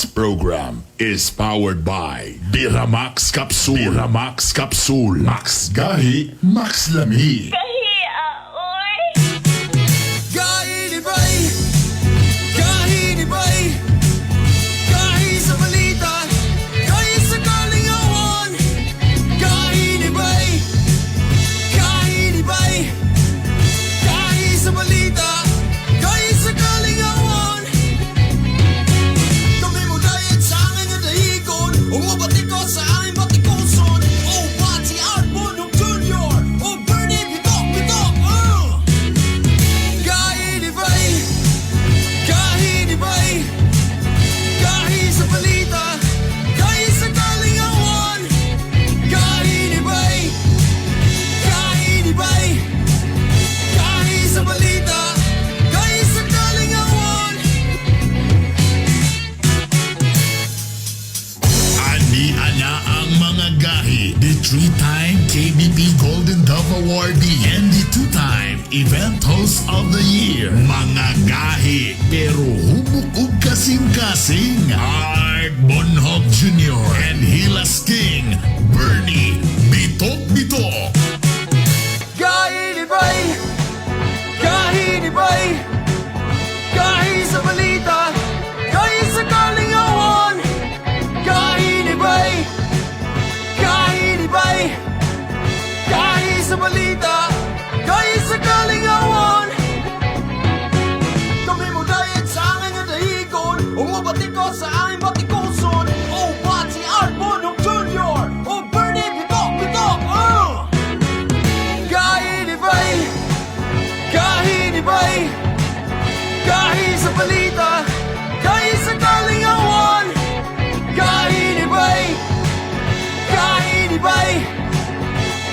This program is powered by Biramax Capsule. Biramax Capsule. Max Gahi, Max Lami. Gahi, oy. Gahi ni Bay, Gahi ni Bay, Gahi sa balita, Gahi sa kalingawan. Gahi ni Bay, Gahi ni Bay, Gahi sa balita, Gahi sa kalingawan. Kami mo diet sa aming nga dahigon, Umabati ko sa aming batikuson. O Pati Art Bonhoc Jr. O Bernie Bitok Bitok. Gahi ni Bay, Gahi ni Bay, Gahi sa balita, Gahi sa kalingawan. Gahi ni Bay, Gahi ni Bay, Gahi sa balita, Gahi sa kalingawan. Ani ana ang mga gahi. The three-time KBP Golden Dove Awardee and the two-time Event Host of the Year. Mga gahi, pero hubok ug kasing-kasing. Art Bonhoc Jr. and Hilas King, Bernie Bitok Bitok. Gahi ni Bay, Gahi ni Bay, Gahi sa balita, Gahi sa kalingawan. Gahi ni Bay, Gahi ni Bay, Gahi sa balita, Gahi sa kalingawan. Kami mo diet sa aming nga dahigon, Umabati ko sa aming batikuson. O Pati Art Bonhoc Jr. O Bernie Bitok Bitok. Gahi ni Bay, Gahi ni Bay, Gahi sa balita, Gahi sa kalingawan. Gahi ni Bay, Gahi ni Bay,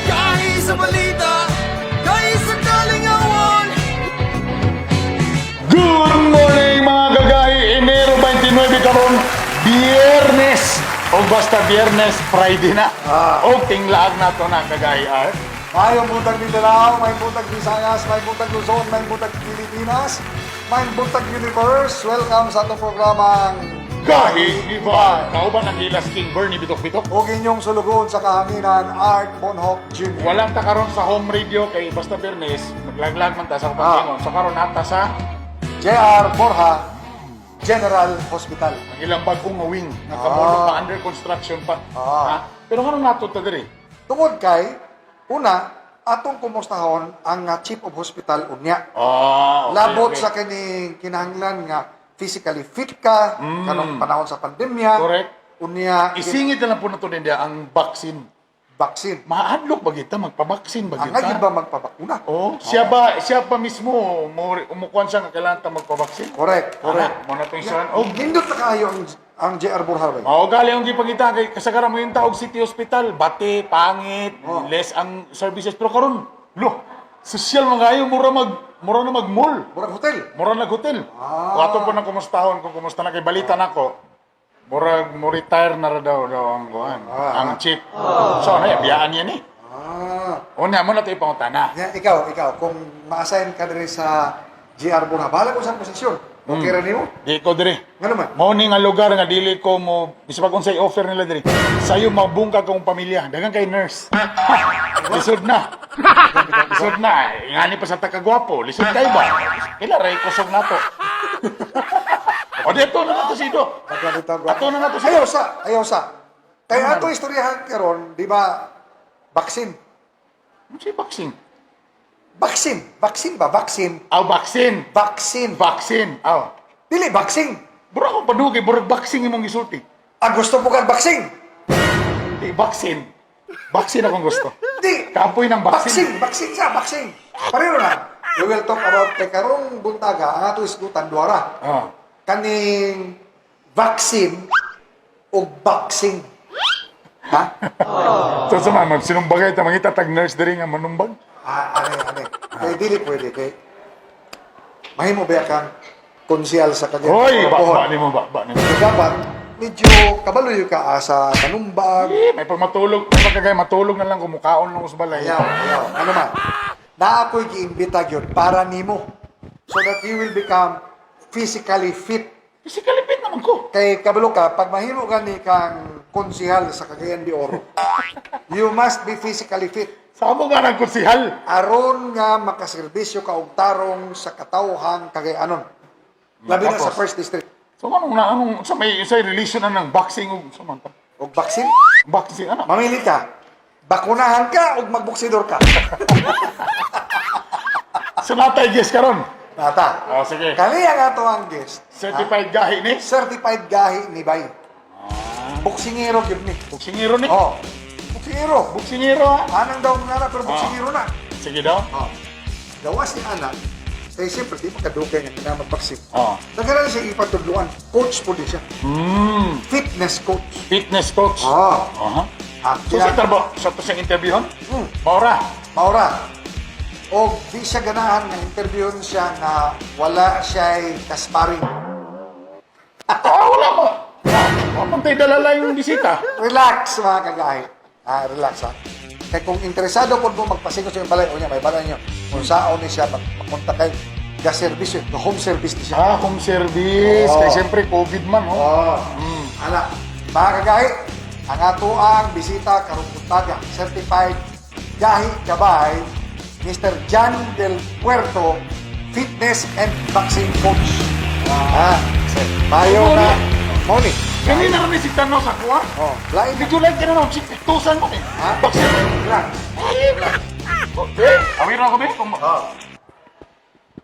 Gahi sa balita, Gahi sa kalingawan. Good morning, mga gagahi! Enero 29 karon, Biyernes! O basta Biyernes, Friday na. O tinglaag na to na, kagahi Art. Mayong buntag Mindanao, may buntag Visayas, may buntag Luzon, may buntag Pilipinas, may buntag Universe. Welcome sa atong programang Gahi Iba! Kauban ang Hilas King Bernie Bitok Bitok. ug inyong sulugoon sa kahanginan, Art Bonhoc Jr. Walang ta karon sa home radio kay basta Biyernes, maglaglag man ta sa pagkingon. So karon nata sa JR Borja General Hospital. ang ilang bagong nga wing nga kamulo pa, under construction pa. Ha? Pero karon nato ta diri. Tungod kay, una, atong kumustahon ang Chief of Hospital unya. Ah, okay, Labot okay. sa kining kinahanglan nga physically fit ka kanong panahon sa pandemya. Correct. Unya Isingit na lang po nato ninyo ang vaccine. Vaccine. Maadlok ba kita magpabaksin ba Ang kita? ngayon ba magpabakuna? Oh, siya ba siya pa mismo mo umukuan siya nga kailangan ta magpabaksin? Correct. Ana, mo na to yung saran. Oh, Nindot na kaayo ang JR Borja ba? Oh, gali ang gipangita kay kasagaran mo yung taog City Hospital, bati, pangit, less ang services, pero karon, lo, social man kayo, mura na mag-mall. Murag hotel. Mura nag hotel. Ah. Ato po nang kumustahon kung kumusta na kay balita nako. Murag mo retire na ra daw daw ang kuan, ang chief. So ano, biyaan yan eh. Unya mo na to ipangutana. Ya, ikaw, kung ma-assign ka diri sa JR Borja, bahala kung saan posisyon. Okay ra nimo? Di ko diri. Nga naman. Mao ni nga lugar nga dili ko mo bisag unsay offer nila diri. Sayo mabungkag akong pamilya. Daghang kay nurse. Lisod na. Lisod na. Ngani pa sa takagwapo. Lisod kay ba? Kila ray kusog nato. O dito na nato si Ido. Ato na nato si Ayaw sa, ayaw sa. Kaya ato istoryahan karon, di ba? Vaccine. Si vaccine. Vaccine, vaccine ba? Vaccine. Aw, vaccine. Vaccine. Vaccine. Aw. Dili vaccine. Bura akong padugay, burag vaccine imong gisulti. Ang gusto mo kang vaccine. Di vaccine. Vaccine akong gusto. Di. Kapoy ng vaccine. Vaccine, vaccine sa, vaccine. Pareho na. We will talk about kay karong buntaga ang ato isgutan duara. Kaning vaccine o boxing. Ha? So, sa mga magsinumbagay, ta mangita tag nurse diri nga manumbag. Ah, ane, ane. Kay dili pwede kay mahimo ba kang konsyal sa kanya? Hoy, ba, ba nimo ba, ba nimo. So, dapat medyo kabalo ka asa kanumbag. Eh, may pagmatulog, may pagkagay matulog na lang kumukaon lang sa balay. Ayaw, ayaw. Ano man? Na ako'y giimbita gyud para nimo so that you will become physically fit. Physically fit naman ko. Kay kabalo ka, pag mahimo gani kang konsihal sa Cagayan de Oro, you must be physically fit. Sa amo nga ng konsihal. Aron nga makaserbisyo ka og tarong sa katawhang Cagayanon. Labi na sa Tapos? first district. So anong na anong sa may sa relation na ng boxing ug sa man ta? Og vaccine, Boxing ano? mamili ka. Bakunahan ka og magboksidor ka. So natay guest karon. Nata. Oh, sige. Kani ang ato ang guest. Certified gahi ni. Certified gahi ni Bay. Boksingero gyud ni. Boksingero ni. Oh. Boksingero. Boksingero ha. Anang daw nga na pero boksingero na. Sige daw. Oh. Gawas ni anak, kay siyempre di makadugay nga kinahanglan magboxing. Oh. Nagkaroon siya ipatudluan. Coach po din siya. Fitness coach. Fitness coach. Oh. Aha. Ah, So sa tarbo, sa to siyang interviewon? Hmm. Maura. Maura. O di siya ganahan nga interviewon siya nga wala siya'y kasparing. Ah, wala mo. Pantay dala yung bisita. Relax, mga kagahi. Ah, relax ha. Kaya kung interesado po mo magpasingo sa iyong balay, o niya, may balay niyo. Kung saan ni siya, magpunta kay gas service, yun, home service ni siya. Ah, home service. Oo. Kaya siyempre, COVID man, oh. Oh. Ala, mga kagahi, ang ato ang bisita karong buntaga, certified Gahi Gabay, Mr. John Del Puerto, fitness and boxing coach. Ah, mayo na. Morning. Kanina rin si Tano sa kuha. Oh, lain Medyo like ka na nung tusan mo eh. Ha? Boxing. Relax. Okay. Awir na ako, be. Kung... Oh.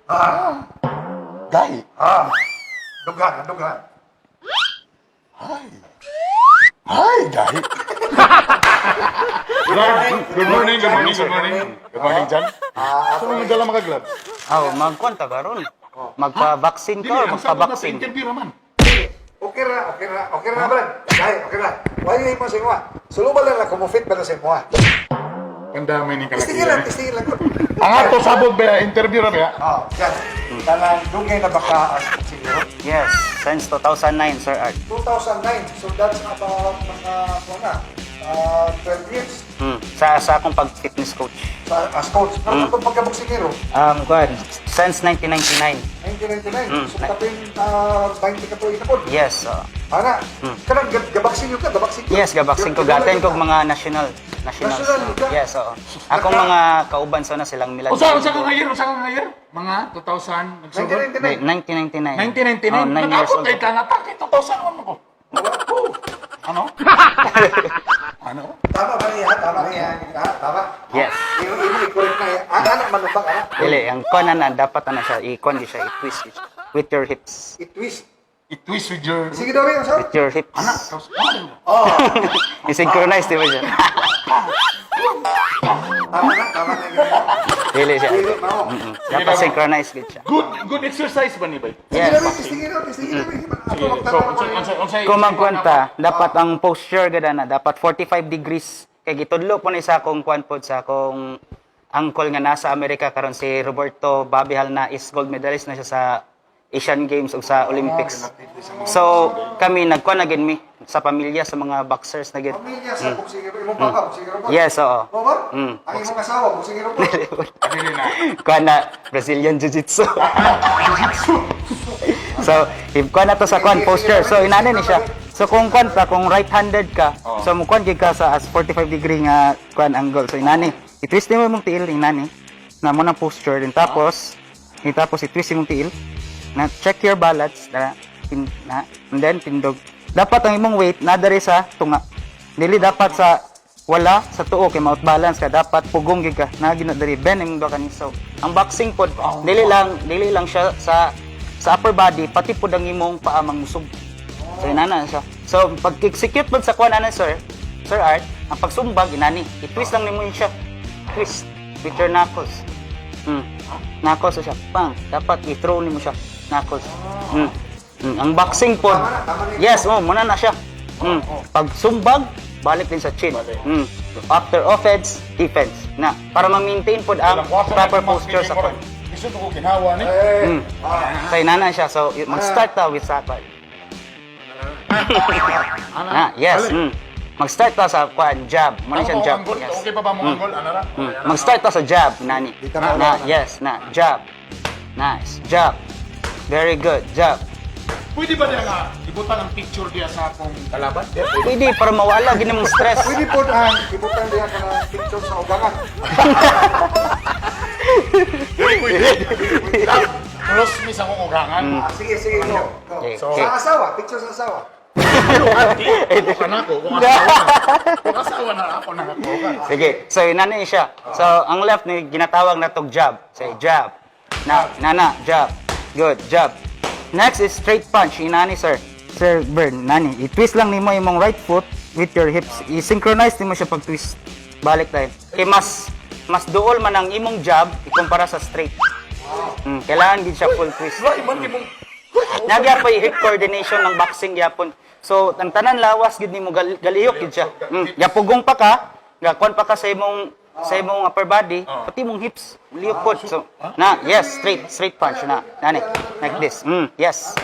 Ah, Gahi. ah. Dughan, dughan. Ay. Ay, gahi. Good morning, good morning, good morning, good morning. Good morning, John. Ah, Saan mo dala mga gloves? Oh, magkwanta ka ron. Magpa-vaccine Dili, ka or ang sabot na sa magpa-vaccine? interview naman. Okay ra, okay ra, okay ra, Brad. Gahi, okay ra. Why mo sa imo? Suluba lang lang, kumufit ba na sa imo? Ang dami ni Tistingin lang, kalakihan. tistingin lang. Ang ato sabog ba, interview ra ba? Oh, yan. Kanang dugay na baka as siguro. Yes, since 2009, Sir Art. 2009, so that's about mga, ano na, 12 years Sa akong pag-fitness coach. sa, as coach. Pero mm. pagka-boksingero, Kuan, since 1999. 1999, so kapin 20 ka tuig na po. Yes. Ana, kanang gaboxing yun ka, gaboxing ka. Yes, gaboxing ko. Gaten kog mga national. National. National ka? Yes, oo. Akong mga kauban sa na silang Milan. Usa ka ngayon, usa ka ngayon. Mga 2000, nagsugod. 1999. 1999. 1999. Oh, 9 years Nag-abot old. kay ka nga pa, kay 2001 ako. Oh. Ano? Ano? Tama ba niya? Tama niya? Ha? Tama? Yes. Imo imo i-correct na yan. Ah, anak manubang, anak. Dili, ang kuan na na, dapat na siya, i-kuan di siya, i-twist with your hips. I-twist. I-twist with your... Sige daw rin, sir. With your hips. Anak, tapos- ano? Oh, I-synchronize, di ba siya? tama na, tama na. ganyan. Dili siya. Dili, mao. Dapat synchronize gid siya. Good exercise ba ni bay? Sige Yes. daw rin, tistingin daw, tistingin daw rin. Ako Sige, so, magtatama unsay, ko. unsay, unsay, Kung magkwenta, dapat ang posture gada na dapat 45 degrees kay gitudlo po ni sa akong kwan pod sa akong uncle nga nasa Amerika karon, si Roberto Babihal, na is gold medalist na siya sa Asian Games ug sa Olympics. So kami nagkuan na gid mi sa pamilya sa mga boxers na gid. Pamilya sa boksingero. Imong papa, boksingero ba? Yes, oo. Mo ba? Ang imong asawa, boksingero ba? Dili na. Kuan na Brazilian Jiu-Jitsu. So, if kuan na to sa kuan posture. So inani ni siya. So kung kuan ka, kung right-handed ka, so mo kuan gid ka sa as 45 degree nga kuan angle. So inani, i-twist nimo imong tiil inani. Na mo nang posture din tapos, tapos i-twist imong tiil. Na check your balance na, na and then tindog. Dapat ang imong weight nadari sa tunga. Dili dapat sa wala sa tuo kay ma balance ka, dapat pugong gid ka na diri bend imong duha ka knees. So ang boxing pod, dili lang siya sa upper body, pati pod ang imong paa mangusog. So inana siya. So pag execute pod sa kuan ana, Sir Art, ang pagsumbag inani, i-twist lang nimo yun siya. Twist with your knuckles. Knuckles siya. Pang, dapat i-throw nimo siya. Knuckles. Ang boxing pod. Tama na, tama na yun. Yes, oh, muna na siya. Pag sumbag, balik din sa chin. After offense, defense. Na, para ma-maintain pod ang proper posture sa kuan. Lisod ko ginawa ni. Eh, So inana siya. So mag-start ta with sa kuan. Na, yes. Mag-start ta sa kuan jab. Muna siyang jab. Angle? Yes. Okay pa ba mong angle? Ano ra? Mag-start ta sa jab, nani. Di ka Na, yes, na, jab. Nice. Jab. Very good. Jab. Pwede ba niya nga ibutang ang picture diya sa akong kalaban? Pwede para mawala gini mong stress. Pwede po ang ibutang diha ka ng picture sa ugangan. Pwede. Close mi sa akong ugangan. Ah, sige, sige, go. Go. Okay, Sa okay. asawa, picture sa asawa. Ano ka na ako? Kung asawa na. Kung asawa na ako na ako. Sige. So inani siya. So ang left ni ginatawag na tog jab. Say jab. Na na jab. Good, jab. Next is straight punch. Inani, sir. Sir Bern, nani. I-twist lang nimo imong right foot with your hips. I-synchronize nimo siya pag twist. Balik tayo. Kay mas mas duol man ang imong jab ikumpara sa straight. Kailangan gid siya full twist. Ay, man, imong. Nagya pa hip coordination ng boxing gyapon. So ang tanan lawas gid nimo galihok gid siya. Yapugong pa ka, gakuan pa ka sa imong upper body, pati imong hips, lihok pod. So na, yes, straight straight punch na. Nani, like this. Yes.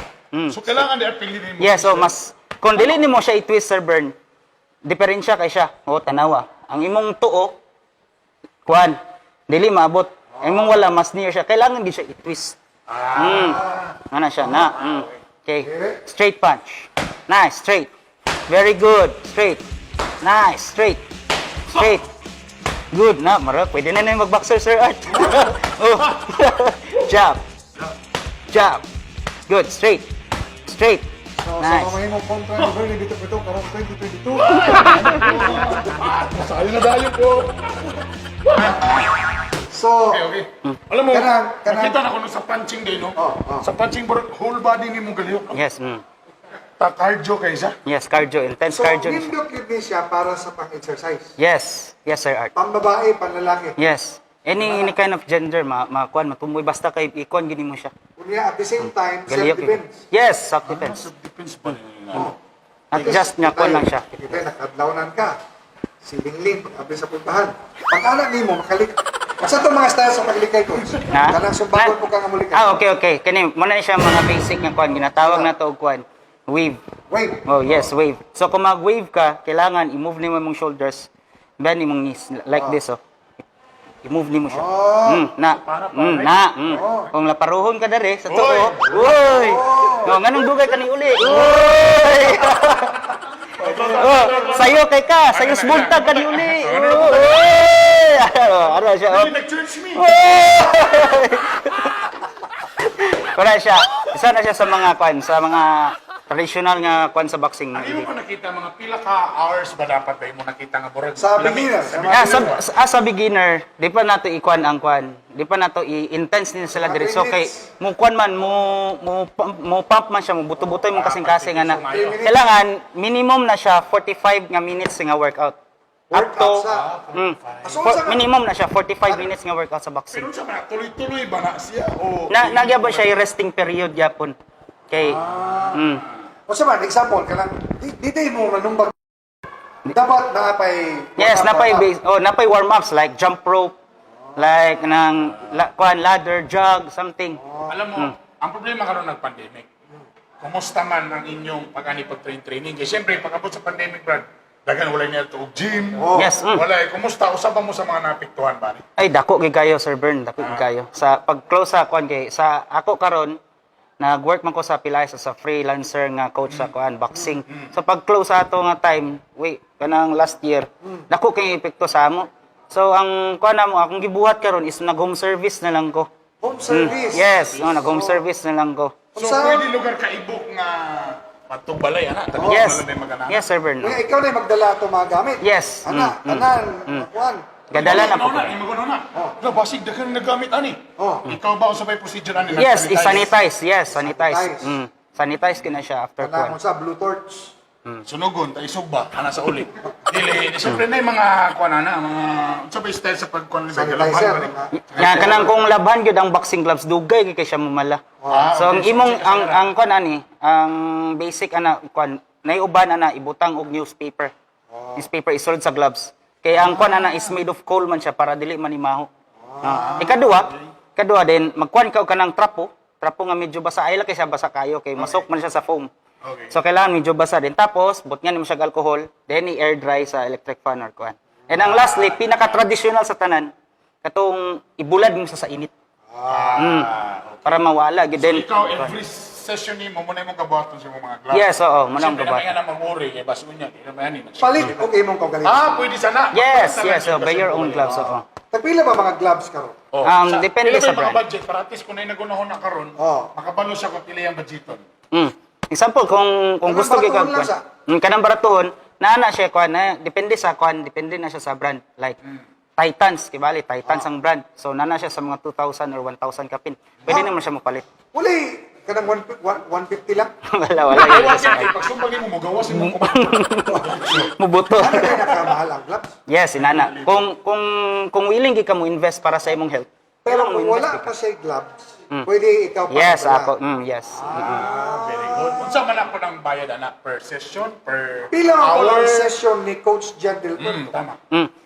So, kailangan di apili mo. Yeah, so mas kung dili nimo siya i-twist, Sir Bern, diferensya kay siya. O tanawa. Ang imong tuo kuan, dili maabot. Ang imong wala mas near siya. Kailangan gid siya i-twist. Ana siya na. Okay. Straight punch. Nice, straight. Very good. Straight. Nice, straight. Straight. Good na, mara. Pwede na na yung mag-boxer, Sir Art. Oh. Jab. Jab. Good, straight. Straight. So, Nice. sa mga imong kontra ni Bernie Bitok Bitok karong 2022. Sayo na dayo po. So, Okay. Alam mo, nakita na ko no sa punching day, no? Oh. Sa punching, bro, whole body ni mo galihok. Yes. Ta cardio kay siya. Yes, cardio. Intense so cardio na siya. nindot yun ni siya para sa pang-exercise. Yes. Yes, Sir Art. Pambabae, panlalaki. Yes. Any kind of gender, ma makuan, matumboy basta kay ikuan gini mo siya. Unya, at the same time, Galihok yun. self-defense. Yes, self-defense. Self-defense pa rin. Not just nga kuan lang siya. Kita, nakadlawnan ka. Si Lingling, pag-abli sa puntahan. Pag-anak nimo, makalik. Masa itong mga style sa paglikay, coach? Na? Kanang sumbagon po ka nga mulikay. Ah, okay. Kani mo na siya mga basic nga kuan ginatawag na to og kuan. Wave. Wait. Oh, yes, wave. So kung mag-wave ka, kailangan i-move nimo imong shoulders, bend imong knees like this oh. I-move nimo siya. Na. Na. Kung laparuhon ka dere sa tuo. Uy. No, nganong dugay ka ni uli? Uy. Oh, sayo kay ka, sayo buntag ka ni uli. Uy. Ano siya? Oh. Nag-church me! Wala siya. Isa na siya sa mga kwan, sa mga traditional nga kwan sa boxing. Ano mo nakita mga pila ka hours ba dapat ba mo nakita nga burag? Sa beginner, sa mga Ah, sa beginner, di pa nato ikuan ang kwan. Di pa nato i-intense din sila diri. So kay mo kwan man mo mo mo pump man siya, mo buto-butoy mo kasing-kasing ana. Kailangan minimum na siya 45 nga minutes nga workout. Up to Workout sa- So, minimum na siya 45 minutes nga workout sa boxing. Pero sa mga tuloy-tuloy ba na siya o Na nagya ba siya yung resting period gyapon? Kay O sa man, example, kanang, di tayo mo manumbag. Dapat naapay... Yes, napay warm-up. base, oh, napay warm-ups like jump rope, like nang la, kuan ladder, jog, something. Alam mo, ang problema karon ng pandemic. Kumusta man ang inyong pag-ani pag-train training? Kaya siyempre, pag-abot sa pandemic, Brad, daghan wala niya to og gym. Oh. Yes. Wala eh. Kumusta? Usab mo sa mga naapektuhan ba ni? Ay dako gyud kayo, Sir Bern, dako gyud kayo. Sa pag-close sa kuan kay sa ako karon nag-work man ko sa Pilays as a freelancer nga coach sa kuan boxing. So pag-close sa ato nga time, wait, kanang last year, dako kay epekto sa amo. So ang kuan namo akong gibuhat karon is nag-home service na lang ko. Home service. Yes, no, nag-home service na lang ko. So, Sa- pwede lugar ka ibok nga patong balay, ana. Tabi Yes. malabay magana. Yes, Sir Bern. Kuya, ikaw na yung magdala itong mga gamit. Yes. Ana, tanan, kuan. Gadala na po. Ikaw na, imo ko na. Na basig daghan nagamit ani. Oh. Ikaw ba usabay procedure ani? Yes, nag-sanitize? i-sanitize. Yes, sanitize. Sanitize. Sanitize ka na siya after Kanang kuan. sa blue torch. Sunugon, tayo sugba, ana sa uli. Dili, siyempre na yung mga kuan ana, mga unsa ba yung style sa pagkuan nila Sanitizer, mga- Nga kanang kung labhan gyud ang boxing gloves dugay gyud kay siya mamala. Ah, So ang okay. imong ang kuan ani, ang basic ana kuan naiuban ana ibutang og newspaper. Newspaper isulod sa gloves. Kay ang kuan ana is made of coal man siya para dili man imaho. Ah. Ikaduha din magkuan ka og kanang trapo, trapo nga medyo basa ay kay siya basa kayo kay masok man siya sa foam. Okay. So kailangan medyo basa din. Tapos butngan nimo siya og alcohol, then i-air dry sa electric fan or kuan. And ang lastly, pinaka-traditional sa tanan, katong ibulad mo siya sa init. Ah, Para mawala gid So then ikaw every session nimo mo na imong kabuhaton sa imong mga gloves. Yes, oo, mo na ang Siyempre, kabuhaton. naman nga na mag-worry kay baso niya, di naman yan. Eh, Palit og imong kaugalingon. Ah, pwede sana. Yes, Palit na yes, lang so yung by your own kasi. gloves, oo. Tagpila ba mga gloves karon? Oh, Depende pila ba sa yung mga brand. budget para at least kung na nagunahon na karon, Oh. makabalo siya kung pila yung budgeton. Example, kung Kanang gusto gyud baratuhon ka lang siya. Kanang baratuhon, naa na siya kuan na depende sa kuan, depende na siya sa brand. Like Titans, kibali Titans ang brand. So naa na siya sa mga 2,000 or 1,000 kapin. Pwede naman siya mopalit. Wala kanang 150 lang. Wala, wala Ay, yun. wala siya. Pag sumbag mo, mugawas mo Mubuto. Ano kay nakamahal ang gloves? Yes, inana. Kung willing gyud ka mo invest para sa imong health. Pero kailangan kung mo wala invest pa siya gloves, pwede ikaw pa Yes, wala. ako. Yes. Very good. Unsa man ako ng bayad anak per session, per Pila ang hour? walang session ni Coach Jan Del Puerto? Tama.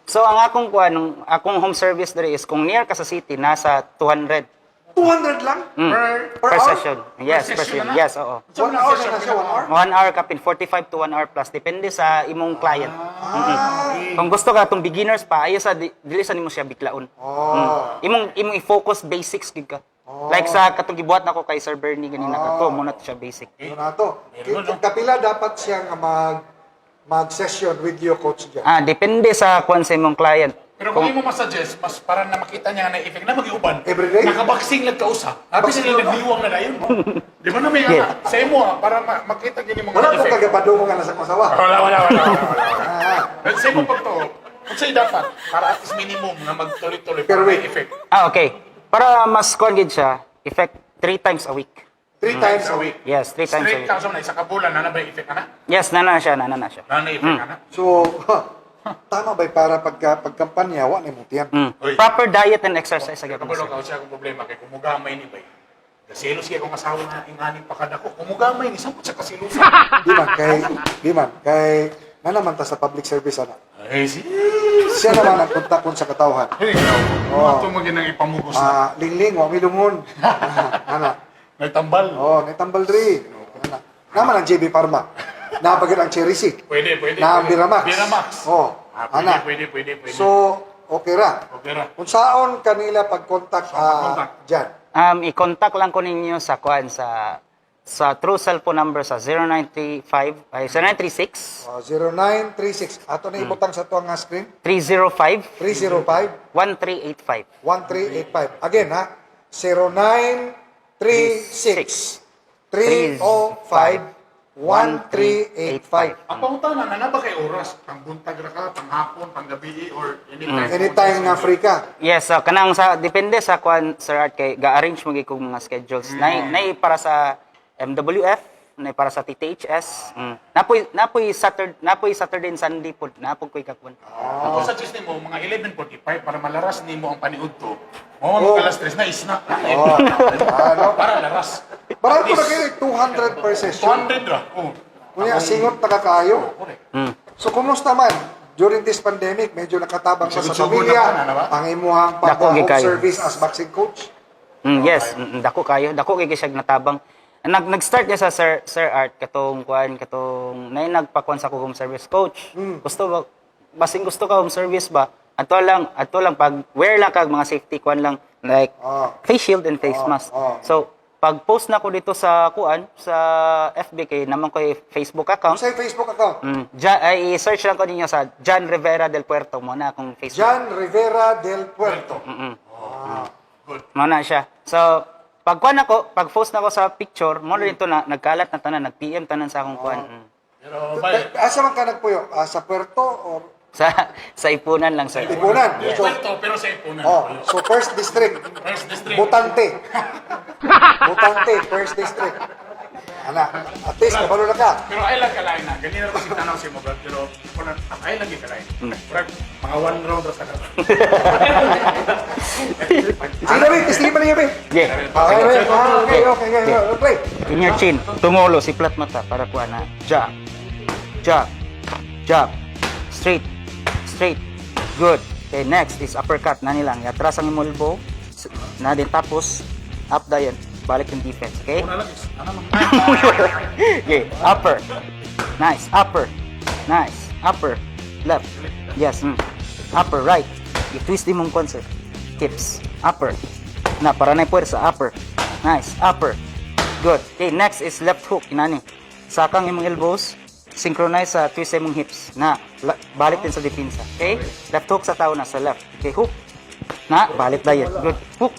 So ang akong kuan, ang akong home service diri is kung near ka sa city nasa 200 200 lang? Per Per per hour? session. Yes, per session session. na na? Yes, oo. Unsa man One ang hour session? na siya, 1 hour? 1 hour kapin, 45 to 1 hour plus depende sa imong client. Kung gusto ka tong beginners pa ayo sa dili sa nimo siya biglaon. Oh. Imong i-focus basics gid ka. Like sa katong gibuhat nako kay Sir Bernie ganina ka to mo na to siya basic. Ano na to? Meron, no? Kapila dapat siya nga mag-session with you, Coach Jan. Ah, depende sa kuan sa imong client. Pero kung imo masuggest, mas para na makita niya na effect na mag-iuban. Every day? Nakaboxing lang kausa. Happy Boxing sila lang ka? nagdiwang na dayon. Di ba na may Yeah. ana? Sa imo ah, para makita gini mo Wala po effect. kagapadungo nga nasa kasawa. Wala, wala, wala. Wala, wala. Pero sa imo pagtuo, unsay dapat para at least minimum na magtuloy-tuloy Per para may week. effect. Ah, okay. Para mas kuan gid siya, effect 3 times a week. 3 times a week. Yes, 3 times a Straight week. ka sa isa ka bulan na na ba effect ana? Yes, nana siya, nana na siya. Na na effect ana. So, tama ba para pagkampanya, wa na imong tiyan. Oy. Proper diet and exercise sa gyapon. Kabalo ka siya akong problema kay kumugamay ni bay. Nasilos kay akong asawa na ingani pa kadako. Kumugamay ni samot sa kasilusan. Di man kay na naman ta sa public service ana. Ay si. Siya naman ang kontakon sa katawhan. Hey, oh. Ito mo ginang ipamugos na. Ah, lingling wa milungon. Ana. Nagtambal. Oh, natambal diri. Ana. Naman ang JB Parma. Napagid ang Cherry C. Pwede, pwede. Na ang pwede. Biramax. Biramax. Oh, Ah, pwede, ana. pwede, pwede, pwede. So, okay ra. Okay ra. Kung saon kanila pag-contact pag-contact? dyan? I-contact lang ko ninyo sa kuan sa true cellphone number sa 0935 ay 0936 Oh, 0936. Ato na ibutang sa tuwang nga screen. 305 305 1385. 1385. Again, ha? 0936 305 1385. Ang pangutana na na ba kay oras? Pang buntag ra ka, pang hapon, pang gabi or anytime. Anytime nga free ka. Yes, so kanang sa depende sa kuan Sir Art kay ga-arrange mo gyud kog mga schedules. Nay para sa MWF, nay para sa TTHS. Napoy Saturday and Sunday pod, napod koy kakon. Ako suggest nimo mga 11:45 para malaras nimo ang paniud to. Mo mga alas 3 na isna. Oh. Ano? Para laras. Barato na kayo, 200 per session. 200 ra. Oh. Kunya, singot na kakaayo. Correct. So, kumusta man? During this pandemic, medyo nakatabang ka sa Sugod-sugod pamilya, na pa, na ba? ang imuhang Dako, pag-home gikayo. service as boxing coach. Yes, dako kayo, dako kay siya natabang. Nag-start niya sa Sir Art katong kuan katong nay nagpakuan sa ko home service coach. Gusto ba basing gusto ka home service ba? Ato lang pag wear lang kag mga safety kuan lang like face shield and face mask. So pag post na ko dito sa kuan sa FB kay naman ko Facebook account. Sa Facebook account, Ay, i-search lang ko ninyo sa John Rivera del Puerto mo na akong Facebook. John Rivera del Puerto. Mo na siya. So, pag kuan ako, pag post na ako sa picture, mo na dito na nagkalat na tanan, nag-PM tanan sa akong kuan. Pero bay, Asa man ka nagpuyo? Sa Puerto or Sa ipunan lang, sir. Ipunan? So, Puerto pero sa ipunan. oh, so first district, First district. Butante. Butante, first district. Ana, at least kabalo na ka. Pero ay lang kalain na. Ganyan na kasi tanaw si mo brad. Pero wala ay lang kalain. Brad, mga one round ra sa karon. Sige na, Vic, sige pa niya, Vic. Yeah. Okay, okay, okay, okay, okay, okay. In your chin, tumulo si plat mata para kuan na. Jab. Jab. Jab. Straight. Straight. Good. Okay, next is uppercut na nilang. Atras ang imong elbow. Na din tapos up dayon. Balik yung defense, okay? Okay, upper. Nice, upper. Nice, upper. Left. Yes. Upper, right. I-twist imong concert. Tips. Upper. Na, para na puwersa. Upper. Nice, upper. Good. Okay, next is left hook. Inani. Sakang imong elbows, synchronize sa twist sa imong hips. Na, balik din sa depensa. Okay? Left hook sa tao na sa left. Okay, hook. Na, balik dayon. Good. Hook.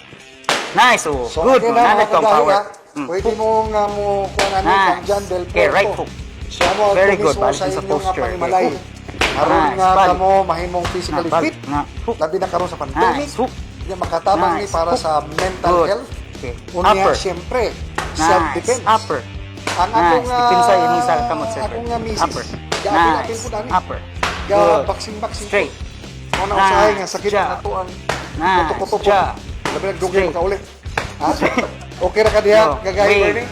Nice. Oh, So, good. again, No, ha, na mga kang kagahi, power. ha, pwede mo nga mo kuha namin Nice. kang John Del Okay, Puerto. right hook. Siya mo Very ang good. mismo Balik sa din sa inyong nga posture. Okay, panimalay. hook. Aron Nice. nga Balik. kamo mahimong physically Na, balik. fit. Na, hook. Labi na karon sa pandemic. Nice. Hook. Nga makatabang ni Nice. para Hook. sa mental Good. health. Okay. Unya, Upper. siyempre, Nice. self-defense. Upper. Ang Nice. akong Depensa imong sa kamot, sir. Akong nga misis. Upper. Gaapil-apil Nice. ko dani. Upper. Ga Good. boxing-boxing. Straight. Mo na usahay nga Nice. sakit Jab. na to ang Nice. kuto-kuto. Jab. Labi nagdugay Straight. makauli. Ha? Okay ra ka diha, No. gagahi Wait. Bernie?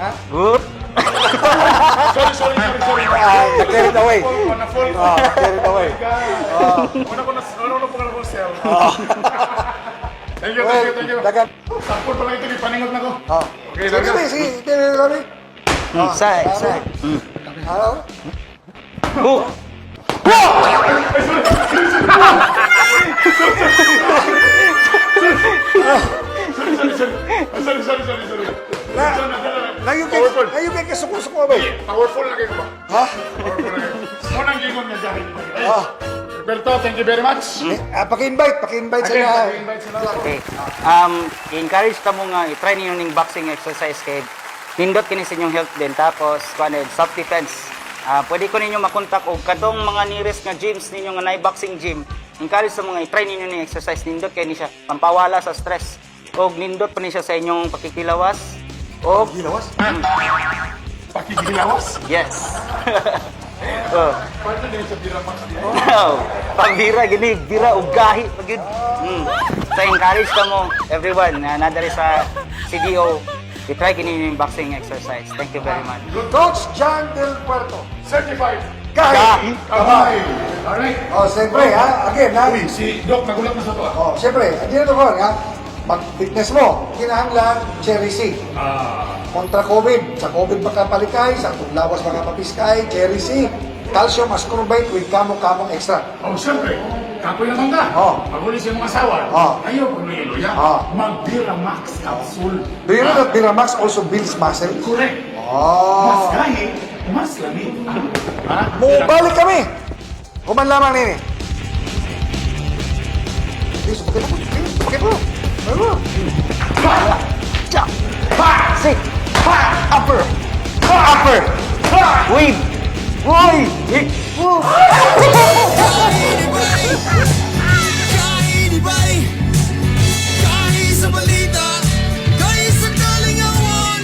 Ha? Good. Sorry, sorry, sorry, sorry. Ah, na-carried away. Fall ko, na-fall ko. Ah, carried away. Una ko na, una ko na po ko sell. Thank you, thank you, thank you. Well, dagan. Sampol pa lang ito, ipaningot na ko. Ah. Okay, Sige, dagan. sige, sige, sige. Side, side. Ah, Hook. Sorry, sorry, sorry. Ah, sorry, sorry, sorry, sorry. Na, ngayon kay, Powerful. ngayon kay kasuko-suko ba? Powerful na kayo ba? Ha? Powerful na kayo. Unang gingon nga dahil. Ah. Roberto, thank you very much. Eh, ah, paki-invite, paki-invite Again, sila. paki-invite sila. Okay. I-encourage ka mo nga i-try ninyo ning boxing exercise kay nindot kini sa inyong health din. Tapos kuan self defense. Ah, pwede ko ninyo makontak og katong mga nearest nga gyms ninyo nga naay boxing gym. Encourage sa mga i-try ninyo ning exercise, nindot kay ni siya pampawala sa stress. Og nindot pa ni siya sa inyong pakikilawas. Og Gilawas? Pakikilawas. Yes. Oh. Partner din sa Bira Max. No. Pambira gini, bira og gahi pa gyud. So encourage ka mo everyone na nadari sa CDO. I-try kini yung boxing exercise. Thank you very much. Coach John Del Puerto. Certified. Gahi! Kamay. Alright. Oh, siyempre, ha? Again, ha? Uy, si Doc, nagulat na sa to. Ah. Oh, siyempre, hindi na to ha? Mag-fitness mo, kinahanglan, Cherry C. Ah. Kontra COVID. Sa COVID makapalikay, sa atong lawas makapapiskay, Cherry C. Calcium ascorbate with kamo-kamong extra. Oh, siyempre. Kapoy naman ka. Oh. Paguli sa imong asawa. Oh. Ayaw pag luya. Oh. Mag-Bira Max capsule. Do you know that Biramax also builds muscle? Correct. Mas Oh. gahi, mas lami. Ha? Mubalik kami! Human lamang nini. Eh, sumakit ako. Eh, sumakit mo. Ano? Jump. Pa! Six. Pa! Upper. Upper. Wave. Uy! Eh. Woo! Kainibay, kahi sa balita, kahi sa kalingawan.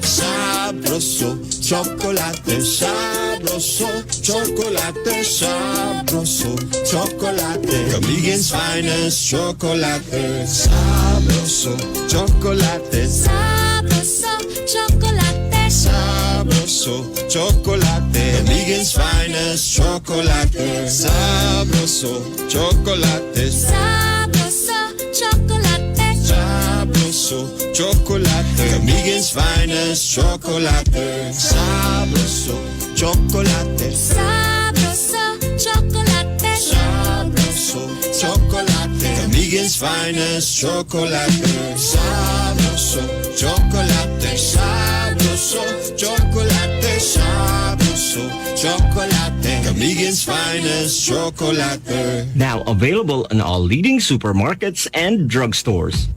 Sabroso, chocolate, sabroso, chocolate, sabroso, chocolate. Camiguin's finest chocolate. Sabroso, chocolate, Sabroso, chocolate. Sabroso, chocolate. Camiguin's finest chocolate. Sabroso, chocolate, Sabroso, chocolate. Sabroso, chocolate. Camiguin's finest chocolate. Sabroso, chocolate. Sabroso, chocolate. Sabroso, chocolate. Camiguin's finest chocolate. Sabroso, chocolate. Sabroso, chocolate. Sabroso, chocolate. Camiguin's finest chocolate. Now available in all leading supermarkets and drugstores.